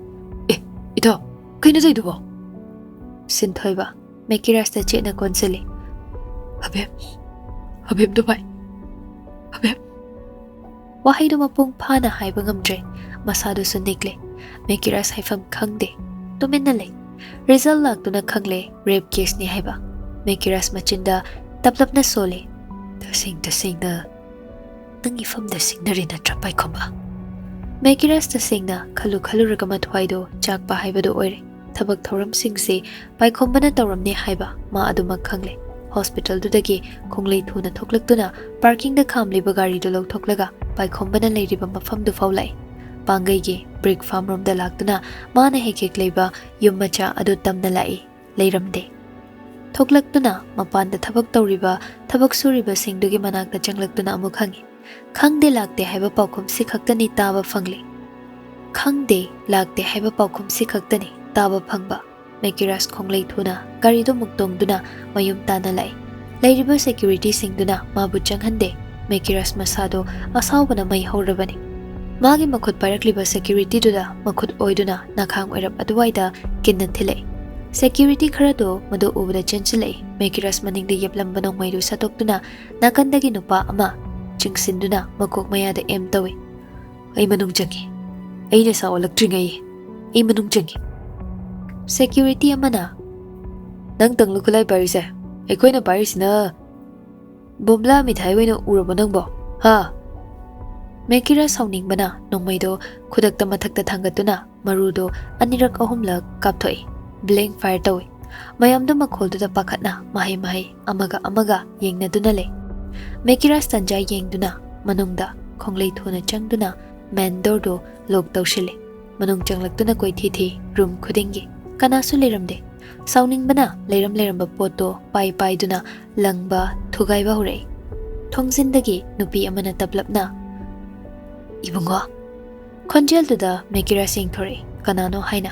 "ꯑꯦ, ꯏꯇꯥꯎ, ꯀꯩꯅꯣ ꯇꯧꯏꯗꯨꯕꯣ?" ꯁꯤꯟꯊꯣꯏꯕ ꯃꯦꯀꯤꯔꯥꯁꯇ ꯆꯦꯠꯅ ꯀꯣꯟꯁꯤꯜꯂꯤ꯫ "ꯍꯕꯦꯝ, ꯍꯕꯦꯝꯗꯣ ꯚꯥꯏ, ꯍꯕꯦꯝ꯫" ꯋꯥꯍꯩꯗꯨ ꯃꯄꯨꯡ ꯐꯥꯅ ꯍꯥꯏꯕ ꯉꯝꯗ꯭ꯔꯦ꯫ ꯃꯁꯥꯗꯨꯁꯨ ꯅꯤꯛꯂꯦ꯫ ꯃꯦꯀꯤꯔꯥꯁ ꯍꯥꯏꯐꯝ ꯈꯪꯗꯦ꯫ ꯇꯨꯃꯤꯟꯅ ꯂꯩ꯫ ꯔꯤꯖꯜ ꯂꯥꯛꯇꯨꯅ ꯈꯪꯂꯦ, ꯔꯦꯞ ꯀꯦꯁꯅꯤ ꯍꯥꯏꯕ꯫ ꯃꯦꯀꯤꯔꯥꯁ ꯃꯆꯤꯟꯗ ꯇꯞꯂꯞꯅ ꯁꯣꯜꯂꯤ꯫ "ꯇꯁꯦꯡ ꯇꯁꯦꯡꯅ ꯅꯪ ꯏꯐꯝꯗ ꯁꯤꯡꯅꯔꯦ ꯅꯠꯇ꯭ꯔꯥ, ꯄꯥꯏꯈꯣꯝꯕ?" ꯃꯦꯀꯤꯔꯥꯁ ꯇꯁꯦꯡꯅ ꯈꯜꯂꯨ ꯈꯜꯂꯨꯔꯒ ꯃꯊ꯭ꯋꯥꯏꯗꯣ ꯆꯥꯛꯄ ꯍꯥꯏꯕꯗꯨ ꯑꯣꯏꯔꯦ꯫ ꯊꯕꯛ ꯊꯧꯔꯝꯁꯤꯡꯁꯤ ꯄꯥꯏꯈꯣꯝꯕꯅ ꯇꯧꯔꯝꯅꯤ ꯍꯥꯏꯕ ꯃꯥ ꯑꯗꯨꯃꯛ ꯈꯪꯂꯦ꯫ ꯍꯣꯁꯄꯤꯇꯥꯜꯗꯨꯗꯒꯤ ꯈꯣꯡꯂꯩ ꯊꯨꯅ ꯊꯣꯛꯂꯛꯇꯨꯅ ꯄꯥꯔꯀꯤꯡꯗ ꯈꯥꯝꯂꯤꯕ ꯒꯥꯔꯤꯗꯨ ꯂꯧꯊꯣꯛꯂꯒ ꯄꯥꯏꯈꯣꯝꯕꯅ ꯂꯩꯔꯤꯕ ꯃꯐꯝꯗꯨ ꯐꯥꯎ ꯂꯥꯛꯏ꯫ ꯄꯥꯡꯒꯩꯒꯤ ꯕ꯭ꯔꯤꯛ ꯐꯥꯝ ꯔꯣꯝꯗ ꯂꯥꯛꯇꯨꯅ ꯃꯥꯅ ꯍꯦꯛ ꯍꯦꯛ ꯂꯩꯕ ꯌꯨꯝ ꯃꯆꯥ ꯑꯗꯨ ꯇꯝꯅ ꯂꯥꯛꯏ꯫ ꯂꯩꯔꯝꯗꯦ꯫ ꯊꯣꯛꯂꯛꯇꯨꯅ ꯃꯄꯥꯟꯗ ꯊꯕꯛ ꯇꯧꯔꯤꯕ ꯊꯕꯛ ꯁꯨꯔꯤꯕꯁꯤꯡꯗꯨꯒꯤ ꯃꯅꯥꯛꯇ ꯆꯪꯂꯛꯇꯨꯅ ꯑꯃꯨꯛ ꯍꯪꯉꯤ꯫ "ꯈꯪꯗꯦ ꯂꯥꯛꯇꯦ ꯍꯥꯏꯕ ꯄꯥꯎꯈꯨꯝꯁꯤ ꯈꯛꯇꯅꯤ ꯇꯥꯕ ꯐꯪꯂꯤ꯫ ꯈꯪꯗꯦ ꯂꯥꯛꯇꯦ ꯍꯥꯏꯕ ꯄꯥꯎꯈꯨꯝꯁꯤ ꯈꯛꯇꯅꯤ ꯇꯥꯕ ꯐꯪꯕ꯫" ꯃꯦꯀꯤꯔꯥꯁ ꯈꯣꯡꯂꯩ ꯊꯨꯅ ꯒꯥꯔꯤꯗꯨ ꯑꯃꯨꯛ ꯇꯣꯡꯗꯨꯅ ꯃꯌꯨꯝ ꯇꯥꯟꯅ ꯂꯥꯛꯏ꯫ ꯂꯩꯔꯤꯕ ꯁꯦꯀ꯭ꯌꯨꯔꯤꯇꯤꯁꯤꯡꯗꯨꯅ ꯃꯥꯕꯨ ꯆꯪꯍꯟꯗꯦ꯫ ꯃꯦꯀꯤꯔꯥꯁ ꯃꯁꯥꯗꯣ ꯑꯁꯥꯎꯕꯅ ꯃꯩ ꯍꯧꯔꯕꯅꯤ꯫ ꯃꯥꯒꯤ ꯃꯈꯨꯠ ꯄꯥꯏꯔꯛꯂꯤꯕ ꯁꯦꯀ꯭ꯌꯨꯔꯤꯇꯤꯗꯨꯗ ꯃꯈꯨꯠ ꯑꯣꯏꯗꯨꯅ ꯅꯈꯥꯡ ꯑꯣꯏꯔꯞ ꯑꯗꯨꯋꯥꯏꯗ ꯀꯤꯟꯅ ꯊꯤꯜꯂꯛꯏ꯫ ꯁꯦꯀ꯭ꯌꯨꯔꯤꯇꯤ ꯈꯔꯗꯨ ꯃꯗꯨ ꯎꯕꯗ ꯆꯦꯟꯁꯤꯜꯂꯛꯏ꯫ ꯃꯦꯀꯤꯔꯥꯁ ꯃꯅꯤꯡꯗ ꯌꯦꯞꯂꯝꯕ ꯅꯣꯡꯃꯩꯗꯨ ꯁꯠꯇꯣꯛꯇꯨꯅ ꯅꯥꯀꯟꯗꯒꯤ ꯅꯨꯄꯥ ꯑꯃ ꯆꯤꯡꯁꯤꯟꯗꯨꯅ ꯃꯀꯣꯛ ꯃꯌꯥꯗ ꯑꯦꯝ ꯇꯧꯏ꯫ "ꯑꯩ ꯃꯅꯨꯡ ꯆꯪꯒꯦ꯫ ꯑꯩ ꯅꯁꯥ ꯑꯣꯜꯂꯛꯇ꯭ꯔꯤꯉꯩ ꯑꯩ ꯃꯅꯨꯡ ꯆꯪꯒꯦ꯫" ꯁꯦꯀ꯭ꯌꯨꯔꯤꯇꯤ ꯑꯃꯅ, "ꯅꯪ ꯇꯪꯂꯨ ꯈꯨꯠꯂꯥꯏ ꯄꯥꯏꯔꯤꯁꯦ? ꯑꯩꯈꯣꯏꯅ ꯄꯥꯏꯔꯤꯁꯤꯅ ꯕꯣꯝꯕ꯭ꯂꯥ ꯃꯤꯊꯥꯏ ꯑꯣꯏꯅ ꯎꯔꯕꯣ ꯅꯪꯕꯣ? ꯍꯥ?" ꯃꯦꯀꯤꯔꯥꯁ ꯁꯥꯎꯅꯤꯡꯕꯅ ꯅꯣꯡꯃꯩꯗꯣ ꯈꯨꯗꯛꯇ ꯃꯊꯛꯇ ꯊꯥꯡꯒꯠꯇꯨꯅ ꯃꯔꯨꯗꯣ ꯑꯅꯤꯔꯛ ꯑꯍꯨꯝꯂꯛ ꯀꯥꯞꯊꯣꯛꯏ꯫ ꯕ꯭ꯂꯦꯡ ꯐꯥꯌꯔ ꯇꯧꯏ꯫ ꯃꯌꯥꯝꯗꯣ ꯃꯈꯣꯜꯗꯨꯗ ꯄꯥꯈꯠꯅ ꯃꯍꯩ ꯃꯍꯩ ꯑꯃꯒ ꯑꯃꯒ ꯌꯦꯡꯅꯗꯨꯅ ꯂꯩ꯫ ꯃꯦꯀꯤꯔꯥꯁ ꯇꯟꯖꯥ ꯌꯦꯡꯗꯨꯅ ꯃꯅꯨꯡꯗ ꯈꯣꯡꯂꯩ ꯊꯨꯅ ꯆꯪꯗꯨꯅ ꯃꯦꯟ ꯗꯣꯔꯗꯨ ꯂꯣꯛ ꯇꯧꯁꯤꯜꯂꯦ꯫ ꯃꯅꯨꯡ ꯆꯪꯂꯛꯇꯨꯅ ꯀꯣꯏꯊꯤ ꯊꯤ ꯔꯨꯝ ꯈꯨꯗꯤꯡꯒꯤ꯫ ꯀꯅꯥꯁꯨ ꯂꯩꯔꯝꯗꯦ꯫ ꯁꯥꯎꯅꯤꯡꯕꯅ ꯂꯩꯔꯝ ꯂꯩꯔꯝꯕ ꯄꯣꯠꯇꯣ ꯄꯥꯏ ꯄꯥꯏꯗꯨꯅ ꯂꯪꯕ ꯊꯨꯒꯥꯏꯕ ꯍꯧꯔꯛꯏ꯫ ꯊꯣꯡꯖꯤꯟꯗꯒꯤ ꯅꯨꯄꯤ ꯑꯃꯅ ꯇꯞꯂꯞꯅ, "ꯏꯕꯨꯡꯉꯣ!" ꯈꯣꯟꯖꯦꯜꯗꯨꯗ ꯃꯦꯀꯤꯔꯥꯁ ꯌꯦꯡꯊꯣꯔꯛꯏ꯫ ꯀꯅꯥꯅꯣ ꯍꯥꯏꯅ꯫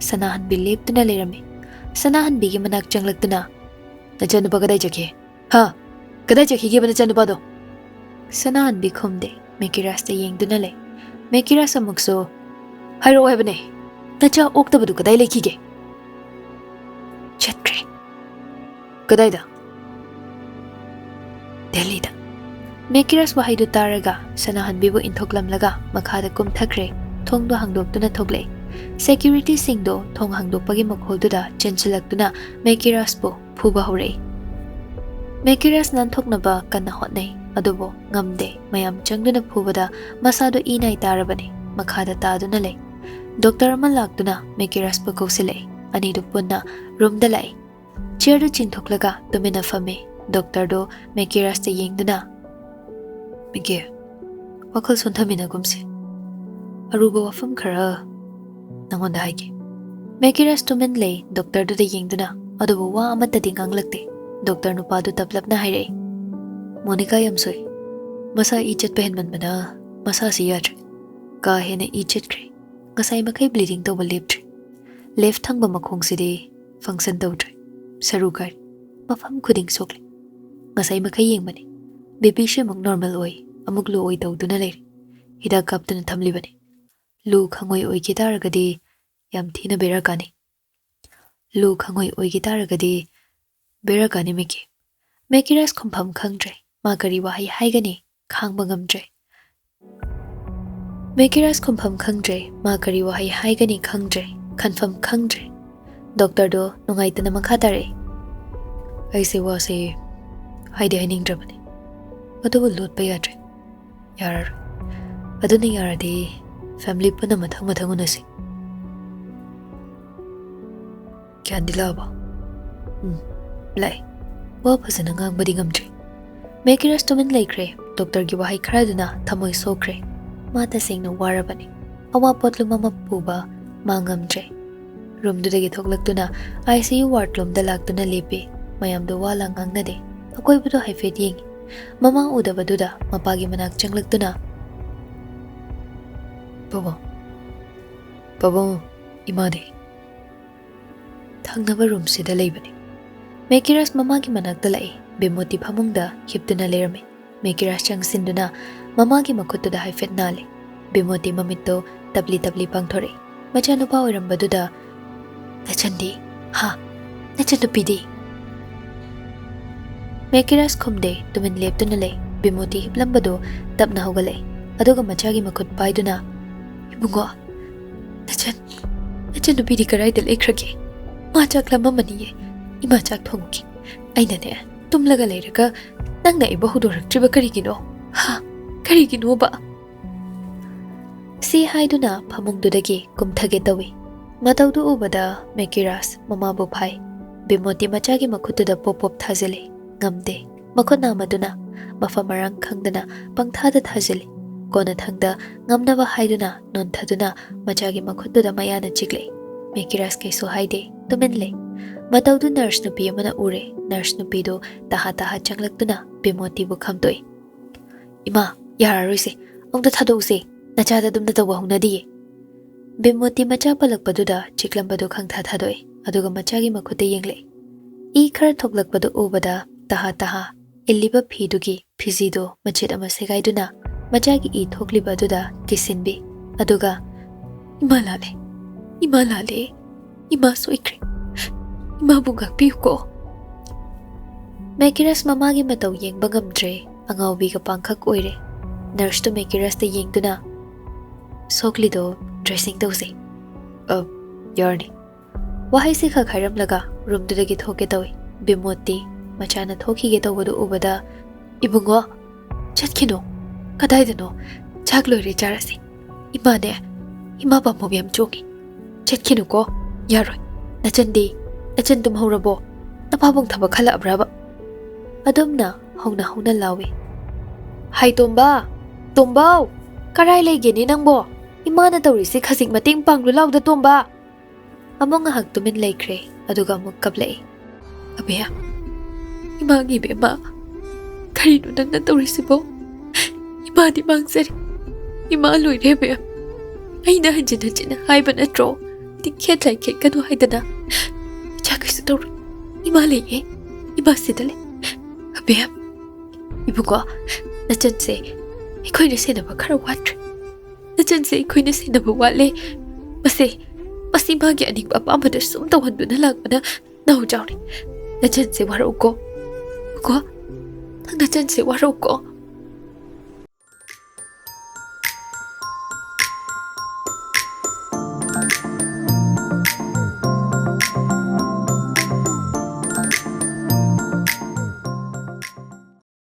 ꯁꯅꯥꯍꯟꯕꯤ ꯂꯦꯞꯇꯨꯅ ꯂꯩꯔꯝꯃꯤ꯫ ꯁꯅꯥꯍꯟꯕꯤꯒꯤ ꯃꯅꯥꯛ ꯆꯪꯂꯛꯇꯨꯅ, "ꯅꯆꯥꯅꯨꯄꯥ ꯀꯗꯥꯏ ꯆꯠꯈꯤ? ꯍꯥ? ꯀꯗꯥꯏ ꯆꯠꯈꯤꯒꯦꯕ ꯅꯆꯥꯅꯨꯄꯥꯗꯣ?" ꯁꯅꯥꯍꯟꯕꯤ ꯈꯨꯝꯗꯦ꯫ ꯃꯦꯀꯤꯔꯥꯁꯇ ꯌꯦꯡꯗꯨꯅ ꯂꯩ꯫ ꯃꯦꯀꯤꯔꯥꯁ ꯑꯃꯨꯛꯁꯨ, "ꯍꯥꯏꯔꯛꯑꯣ ꯍꯥꯏꯕꯅꯦ, ꯅꯆꯥ ꯑꯣꯛꯇꯕꯗꯨ ꯀꯗꯥꯏ ꯂꯩꯈꯤꯒꯦ?" "ꯆꯠꯈ꯭ꯔꯦ꯫" "ꯀꯗꯥꯏꯗ?" "ꯗꯦꯜꯂꯤꯗ꯫" ꯃꯦꯀꯤꯔꯥꯁ ꯋꯥꯍꯩꯗꯨ ꯇꯥꯔꯒ ꯁꯅꯥꯍꯟꯕꯤꯕꯨ ꯏꯟꯊꯣꯛꯂꯝꯂꯒ ꯃꯈꯥꯗ ꯀꯨꯝꯊꯈ꯭ꯔꯦ꯫ ꯊꯣꯡꯗꯣ ꯍꯥꯡꯗꯣꯛꯇꯨꯅ ꯊꯣꯛꯂꯛꯏ꯫ ꯁꯦꯀ꯭ꯌꯨꯔꯤꯇꯤꯁꯤꯡꯗꯣ ꯊꯣꯡ ꯍꯥꯡꯗꯣꯛꯄꯒꯤ ꯃꯈꯣꯜꯗꯨꯗ ꯆꯦꯟꯁꯤꯜꯂꯛꯇꯨꯅ ꯃꯦꯀꯤꯔꯥꯁꯄꯨ ꯐꯨꯕ ꯍꯧꯔꯛꯏ꯫ ꯃꯦꯀꯤꯔꯥꯁ ꯅꯥꯟꯊꯣꯛꯅꯕ ꯀꯟꯅ ꯍꯣꯠꯅꯩ, ꯑꯗꯨꯕꯨ ꯉꯝꯗꯦ꯫ ꯃꯌꯥꯝ ꯆꯪꯗꯨꯅ ꯐꯨꯕꯗ ꯃꯁꯥꯗꯨ ꯏ ꯅꯥꯏ ꯇꯥꯔꯕꯅꯤ꯫ ꯃꯈꯥꯗ ꯇꯥꯗꯨꯅ ꯂꯩ꯫ ꯗꯣꯛꯇꯔ ꯑꯃ ꯂꯥꯛꯇꯨꯅ ꯃꯦꯀꯤꯔꯥꯁꯄꯨ ꯀꯧꯁꯤꯜꯂꯛꯏ꯫ ꯑꯅꯤꯗꯨ ꯄꯨꯟꯅ ꯔꯨꯝꯗ ꯂꯥꯛꯏ꯫ ꯆꯤꯌꯔꯗꯨ ꯆꯤꯡꯊꯣꯛꯂꯒ ꯇꯨꯃꯤꯟꯅ ꯐꯝꯃꯤ꯫ ꯗꯣꯛꯇꯔꯗꯨ ꯃꯦꯀꯤꯔꯥꯁꯇ ꯌꯦꯡꯗꯨꯅ, "ꯃꯤꯀꯤ, ꯋꯥꯈꯜ ꯁꯣꯟꯊꯃꯤꯟꯅꯒꯨꯝꯁꯤ꯫ ꯑꯔꯨꯕ ꯋꯥꯐꯝ ꯈꯔ ꯅꯉꯣꯟꯗ ꯍꯥꯏꯒꯦ꯫" ꯃꯦꯀꯤꯔꯥꯁ ꯇꯨꯃꯤꯟ ꯂꯩ, ꯗꯣꯛꯇꯔꯗꯨꯗ ꯌꯦꯡꯗꯨꯅ, ꯑꯗꯨꯕꯨ ꯋꯥ ꯑꯃꯠꯇꯗꯤ ꯉꯥꯡꯂꯛꯇꯦ꯫ ꯗꯣꯛꯇꯔ ꯅꯨꯄꯥꯗꯨ ꯇꯞꯂꯞꯅ ꯍꯥꯏꯔꯛꯏ, "ꯃꯣꯅꯤꯀꯥ ꯌꯥꯝ ꯁꯣꯏ꯫ ꯃꯁꯥ ꯏ ꯆꯠꯄ ꯍꯦꯟꯃꯟꯕꯅ ꯃꯁꯥꯁꯤ ꯌꯥꯗ꯭ꯔꯦ꯫ ꯀꯥ ꯍꯦꯟꯅ ꯏ ꯆꯠꯈ꯭ꯔꯦ꯫ ꯉꯁꯥꯏ ꯃꯈꯩ ꯕ꯭ꯂꯤꯗꯤꯡ ꯇꯧꯕ ꯂꯦꯞꯇ꯭ꯔꯦ꯫ ꯂꯦꯐ ꯊꯪꯕ ꯃꯈꯣꯡꯁꯤꯗꯤ ꯐꯪꯁꯟ ꯇꯧꯗ꯭ꯔꯦ꯫ ꯁꯔꯨ ꯀꯥꯏꯔꯦ꯫ ꯃꯐꯝ ꯈꯨꯗꯤꯡ ꯁꯣꯛꯂꯦ꯫ ꯉꯁꯥꯏ ꯃꯈꯩ ꯌꯦꯡꯕꯅꯤ꯫ ꯕꯤ ꯄꯤꯁꯤ ꯑꯃꯨꯛ ꯅꯣꯔꯃꯦꯜ ꯑꯣꯏ, ꯑꯃꯨꯛ ꯂꯣ ꯑꯣꯏ ꯇꯧꯗꯨꯅ ꯂꯩꯔꯦ꯫ ꯍꯤꯗꯥꯛ ꯀꯥꯞꯇꯨꯅ ꯊꯝꯂꯤꯕꯅꯤ꯫ ꯂꯨ ꯈꯪꯉꯣꯏ ꯑꯣꯏꯈꯤ ꯇꯥꯔꯒꯗꯤ ꯌꯥꯝ ꯊꯤꯅ ꯕꯦꯔꯥ ꯀꯥꯅꯤ꯫ ꯂꯨ ꯈꯪꯉꯣꯏ ꯑꯣꯏꯈꯤ ꯇꯥꯔꯒꯗꯤ ꯕꯦꯔꯥ ꯀꯥꯅꯤ ꯃꯤꯀꯤ꯫" ꯃꯦꯀꯤꯔꯥꯁ ꯈꯨꯝꯐꯝ ꯈꯪꯗ꯭ꯔꯦ꯫ ꯃꯥ ꯀꯔꯤ ꯋꯥꯍꯩ ꯍꯥꯏꯒꯅꯤ? ꯈꯥꯡꯕ ꯉꯝꯗ꯭ꯔꯦ꯫ ꯃꯦꯀꯤꯔꯥꯁ ꯈꯨꯝꯐꯝ ꯈꯪꯗ꯭ꯔꯦ꯫ ꯃꯥ ꯀꯔꯤ ꯋꯥꯍꯩ ꯍꯥꯏꯒꯅꯤ ꯈꯪꯗ꯭ꯔꯦ꯫ ꯈꯟꯐꯝ ꯈꯪꯗ꯭ꯔꯦ꯫ ꯗꯣꯛꯇꯔꯗꯣ ꯅꯨꯡꯉꯥꯏꯇꯅ ꯃꯈꯥ ꯇꯥꯔꯛꯏ, "ꯑꯩꯁꯦ ꯋꯥꯁꯦ ꯍꯥꯏꯗꯤ ꯍꯥꯏꯅꯤꯡꯗ꯭ꯔꯕꯅꯤ, ꯑꯗꯨꯕꯨ ꯂꯣꯠꯄ ꯌꯥꯗ꯭ꯔꯦ꯫ ꯌꯥꯔꯔꯣꯏ꯫ ꯑꯗꯨꯅ ꯌꯥꯔꯗꯤ ꯐꯦꯃꯤꯂꯤ ꯄꯨꯟꯅ ꯃꯊꯪ ꯃꯊꯪ ꯎꯅꯁꯤ꯫" ꯒ꯭ꯌꯥꯟꯗꯤ ꯂꯥꯛꯑꯕꯣ? ꯎꯝ, ꯂꯥꯛꯑꯦ꯫ ꯋꯥ ꯐꯖꯅ ꯉꯥꯡꯕꯗꯤ ꯉꯝꯗ꯭ꯔꯤ꯫ ꯃꯦꯀꯤꯔꯁ ꯇꯨꯃꯤꯟ ꯂꯩꯈ꯭ꯔꯦ꯫ ꯗꯣꯛꯇꯔꯒꯤ ꯋꯥꯍꯩ ꯈꯔꯗꯨꯅ ꯊꯃꯣꯏ ꯁꯣꯛꯈ꯭ꯔꯦ꯫ ꯃꯥ ꯇꯁꯦꯡꯅ ꯋꯥꯔꯕꯅꯤ꯫ ꯑꯋꯥ ꯄꯣꯠꯂꯨꯝ ꯑꯃ ꯄꯨꯕ ꯃꯥ ꯉꯝꯗ꯭ꯔꯦ꯫ ꯔꯨꯝꯗꯨꯗꯒꯤ ꯊꯣꯛꯂꯛꯇꯨꯅ ꯑꯥꯏ ꯁꯤ ꯌꯨ ꯋꯥꯔꯗꯂꯣꯝꯗ ꯂꯥꯛꯇꯨꯅ ꯂꯦꯞꯄꯤ꯫ ꯃꯌꯥꯝꯗꯣ ꯋꯥ ꯂꯥꯡ ꯉꯥꯡꯅꯗꯦ꯫ ꯑꯀꯣꯏꯕꯗꯣ ꯍꯥꯏꯐꯦꯠ ꯌꯦꯡꯉꯤ꯫ ꯃꯃꯥ ꯎꯗꯕꯗꯨꯗ ꯃꯄꯥꯒꯤ ꯃꯅꯥꯛ ꯆꯪꯂꯛꯇꯨꯅ, "ꯄꯥꯕꯨꯡ, ꯄꯥꯕꯨꯡ, ꯏꯃꯥꯗꯤ?" "ꯊꯪꯅꯕ ꯔꯨꯝꯁꯤꯗ ꯂꯩꯕꯅꯤ꯫" ꯃꯦꯀꯤꯔꯁ ꯃꯃꯥꯒꯤ ꯃꯅꯥꯛꯇ ꯂꯥꯛꯏ꯫ ꯕꯤꯃꯣꯇꯤ ꯐꯃꯨꯡꯗ ꯍꯤꯞꯇꯨꯅ ꯂꯩꯔꯝꯃꯤ꯫ ꯃꯦꯀꯤꯔꯁ ꯆꯪꯁꯤꯟꯗꯨꯅ ꯃꯃꯥꯒꯤ ꯃꯈꯨꯠꯇꯨꯗ ꯍꯥꯏꯐꯦꯠ ꯅꯥꯜꯂꯤ꯫ ꯕꯤꯃꯣꯇꯤ ꯃꯃꯤꯠꯇꯣ ꯇꯞꯂꯤ ꯇꯞꯂꯤ ꯄꯥꯡꯊꯣꯔꯛꯏ꯫ ꯃꯆꯥꯅꯨꯄꯥ ꯑꯣꯏꯔꯝꯕꯗꯨꯗ, "ꯅꯆꯟꯗꯤ?" "ꯍꯥ? ꯅꯆꯟꯅꯨꯄꯤꯗꯤ?" ꯃꯦꯀꯤꯔꯁ ꯈꯨꯝꯗꯦ, ꯇꯨꯃꯤꯟ ꯂꯦꯞꯇꯨꯅ ꯂꯩ꯫ ꯕꯤꯃꯣꯇꯤ ꯍꯤꯞꯂꯝꯕꯗꯨ ꯇꯞꯅ ꯍꯧꯒꯠꯂꯛꯏ, ꯑꯗꯨꯒ ꯃꯆꯥꯒꯤ ꯃꯈꯨꯠ ꯄꯥꯏꯗꯨꯅ, "ꯏꯕꯨꯡꯉꯣ, ꯅꯆꯟ, ꯅꯆꯟꯅꯨꯄꯤꯗꯤ ꯀꯗꯥꯏꯗ ꯂꯩꯈ꯭ꯔꯒꯦ? ꯃꯥ ꯆꯥꯛ ꯂꯥꯝꯃꯝꯃꯅꯤꯌꯦ꯫ ꯏꯃꯥ ꯆꯥꯛ ꯊꯣꯡꯉꯨꯒꯦ꯫ ꯑꯩꯅꯅꯦ, ꯇꯨꯝꯂꯒ ꯂꯩꯔꯒ ꯅꯪꯅ ꯑꯩꯕꯨ ꯍꯧꯗꯣꯔꯛꯇ꯭ꯔꯤꯕ ꯀꯔꯤꯒꯤꯅꯣ? ꯍꯥ? ꯀꯔꯤꯒꯤꯅꯣꯕ?" ꯁꯤ ꯍꯥꯏꯗꯨꯅ ꯐꯃꯨꯡꯗꯨꯗꯒꯤ ꯀꯨꯝꯊꯒꯦ ꯇꯧꯏ꯫ ꯃꯇꯧꯗꯨ ꯎꯕꯗ ꯃꯦꯀꯤꯔꯥꯁ ꯃꯃꯥꯕꯨ ꯐꯥꯏ꯫ ꯕꯤꯃꯣꯇꯤ ꯃꯆꯥꯒꯤ ꯃꯈꯨꯠꯇꯨꯗ ꯄꯣꯞ ꯄꯣꯞ ꯊꯥꯖꯤꯜꯂꯤ꯫ ꯉꯝꯗꯦ꯫ ꯃꯈꯨꯠ ꯅꯥꯝꯃꯗꯨꯅ ꯃꯐꯝ ꯃꯔꯥꯡ ꯈꯪꯗꯅ ꯄꯪꯊꯥꯗ ꯊꯥꯖꯤꯜꯂꯤ꯫ ꯀꯣꯟꯅꯊꯪꯗ ꯉꯝꯅꯕ ꯍꯥꯏꯗꯨꯅ ꯅꯣꯟꯊꯗꯨꯅ ꯃꯆꯥꯒꯤ ꯃꯈꯨꯠꯇꯨꯗ ꯃꯌꯥꯅ ꯆꯤꯛꯂꯛꯏ꯫ ꯃꯦꯀꯤꯔꯥꯁ ꯀꯩꯁꯨ ꯍꯥꯏꯗꯦ, ꯇꯨꯃꯤꯟ ꯂꯩ꯫ ꯃꯇꯧꯗꯨ ꯅꯔꯁ ꯅꯨꯄꯤ ꯑꯃꯅ ꯎꯔꯦ꯫ ꯅꯔꯁ ꯅꯨꯄꯤꯗꯨ ꯇꯍꯥ ꯇꯍꯥ ꯆꯪꯂꯛꯇꯨꯅ ꯕꯤꯃꯣꯇꯤꯕꯨ ꯈꯝꯇꯣꯛꯏ꯫ "ꯏꯃꯥ, ꯌꯥꯔꯔꯣꯏꯁꯦ꯫ ꯑꯃꯨꯛꯇ ꯊꯥꯗꯣꯛꯎꯁꯦ꯫ ꯅꯆꯥꯗ ꯑꯗꯨꯝꯅ ꯇꯧꯕ ꯍꯧꯅꯗꯤꯌꯦ꯫" ꯕꯤꯃꯣꯇꯤ ꯃꯆꯥ ꯄꯜꯂꯛꯄꯗꯨꯗ ꯆꯤꯛꯂꯝꯕꯗꯨ ꯈꯪꯊꯥ ꯊꯥꯗꯣꯛꯏ, ꯑꯗꯨꯒ ꯃꯆꯥꯒꯤ ꯃꯈꯨꯠꯇ ꯌꯦꯡꯂꯛꯏ꯫ ꯏ ꯈꯔ ꯊꯣꯛꯂꯛꯄꯗꯨ ꯎꯕꯗ ꯇꯍꯥ ꯇꯍꯥ ꯏꯜꯂꯤꯕ ꯐꯤꯗꯨꯒꯤ ꯐꯤꯖꯤꯗꯨ ꯃꯆꯦꯠ ꯑꯃ ꯁꯦꯒꯥꯏꯗꯨꯅ ꯃꯆꯥꯒꯤ ꯏ ꯊꯣꯛꯂꯤꯕ ꯑꯗꯨꯗ ꯀꯤꯁꯤꯟꯕꯤ, ꯑꯗꯨꯒ, "ꯏꯃꯥ ꯂꯥꯜꯂꯦ, ꯏꯃꯥ ꯂꯥꯜꯂꯦ, ꯏꯃꯥ ꯁꯣꯏꯈ꯭ꯔꯦ, ꯏꯃꯥꯕꯨ ꯉꯥꯛꯄꯤꯌꯨꯀꯣ꯫" ꯃꯦꯀꯤꯔꯁ ꯃꯃꯥꯒꯤ ꯃꯇꯧ ꯌꯦꯡꯕ ꯉꯝꯗ꯭ꯔꯦ, ꯑꯉꯥꯎꯕꯤꯒ ꯄꯥꯡꯈꯛ ꯑꯣꯏꯔꯦ꯫ ꯅꯔꯁꯇꯨ ꯃꯦꯀꯤꯔꯁꯇ ꯌꯦꯡꯗꯨꯅ, "ꯁꯣꯛꯂꯤꯗꯣ ꯗ꯭ꯔꯦꯁꯤꯡ ꯇꯧꯁꯦ꯫" "ꯑ, ꯌꯥꯔꯅꯤ꯫" ꯋꯥꯍꯩꯁꯤ ꯈꯛ ꯍꯥꯏꯔꯝꯂꯒ ꯔꯨꯝꯗꯨꯗꯒꯤ ꯊꯣꯛꯀꯦ ꯇꯧꯏ꯫ ꯕꯤꯃꯣꯇꯤ ꯃꯆꯥꯅ ꯊꯣꯛꯈꯤꯒꯦ ꯇꯧꯕꯗꯨ ꯎꯕꯗ, "ꯏꯕꯨꯡꯉꯣ, ꯆꯠꯈꯤꯅꯨ꯫ ꯀꯗꯥꯏꯗꯅꯣ? ꯆꯥꯛ ꯂꯣꯏꯔꯦ, ꯆꯥꯔꯁꯤ꯫ ꯏꯃꯥꯅꯦ, ꯏꯃꯥ ꯄꯥꯝꯕꯣꯝ ꯌꯥꯝ ꯆꯣꯡꯉꯤ꯫ ꯆꯠꯈꯤꯅꯨꯀꯣ, ꯌꯥꯔꯣꯏ꯫ ꯅꯆꯟꯗꯤ? ꯅꯆꯟ ꯇꯨꯝꯍꯧꯔꯕꯣ? ꯅꯄꯥꯕꯨꯡ ꯊꯕꯛ ꯍꯜꯂꯛꯑꯕ꯭ꯔꯕ?" ꯑꯗꯨꯝꯅ ꯍꯧꯅ ꯍꯧꯅ ꯂꯥꯎꯏ꯫ "ꯍꯥꯏ ꯇꯣꯝꯕ, ꯇꯣꯝꯕꯧ, ꯀꯔꯥꯏ ꯂꯩꯒꯦꯅꯦ ꯅꯪꯕꯣ? ꯏꯃꯥꯅ ꯇꯧꯔꯤꯁꯤ ꯈꯖꯤꯛ ꯃꯇꯦꯡ ꯄꯥꯡꯂꯨ ꯂꯥꯎꯗ ꯇꯣꯝꯕ!" ꯑꯃꯨꯛ ꯉꯥꯏꯍꯥꯛ ꯇꯨꯃꯤꯟ ꯂꯩꯈ꯭ꯔꯦ, ꯑꯗꯨꯒ ꯑꯃꯨꯛ ꯀꯞꯂꯛꯏ꯫ "ꯑꯕꯦꯝ, ꯏꯃꯥꯒꯤ ꯏꯕꯦꯝꯃ, ꯀꯔꯤꯅꯣ ꯅꯪꯅ ꯇꯧꯔꯤꯁꯤꯕꯣ? ꯏꯃꯥꯗꯤ ꯃꯥꯡꯖꯔꯦ, ꯏꯃꯥ ꯂꯣꯏꯔꯦ ꯑꯕꯦꯝ꯫ ꯑꯩꯅ ꯍꯟꯖꯤꯟ ꯍꯟꯖꯤꯟ ꯍꯥꯏꯕ ꯅꯠꯇ꯭ꯔꯣ? ꯇꯤꯡꯈꯦꯠ ꯂꯥꯏꯈꯦꯠꯀꯅꯨ ꯍꯥꯏꯗꯅ꯫ ꯏꯆꯥ ꯀꯩꯁꯨ ꯇꯧꯔꯣꯏ, ꯏꯃꯥ ꯂꯩꯌꯦ, ꯏꯃꯥ ꯁꯤꯗ ꯂꯩ꯫ ꯑꯕꯦꯝ, ꯏꯕꯨꯡꯉꯣ, ꯅꯆꯟꯁꯦ ꯑꯩꯈꯣꯏꯅ ꯁꯦꯟꯅꯕ ꯈꯔ ꯋꯥꯠꯈ꯭ꯔꯦ꯫ ꯅꯆꯟꯁꯦ ꯑꯩꯈꯣꯏꯅ ꯁꯦꯟꯅꯕ ꯋꯥꯠꯂꯦ꯫ ꯃꯁꯦ, ꯃꯁꯤ ꯃꯥꯒꯤ ꯑꯅꯤꯡꯕ ꯑꯄꯥꯝꯕꯗ ꯁꯨꯝ ꯇꯧꯍꯟꯗꯨꯅ ꯂꯥꯛꯄꯅ ꯅꯧ ꯆꯥꯎꯔꯦ꯫ ꯅꯆꯟꯁꯦ ꯋꯥꯔꯛꯎꯀꯣ꯫ ꯀꯣ? ꯅꯪ ꯅꯆꯟꯁꯦ ꯋꯥꯔꯛꯎꯀꯣ꯫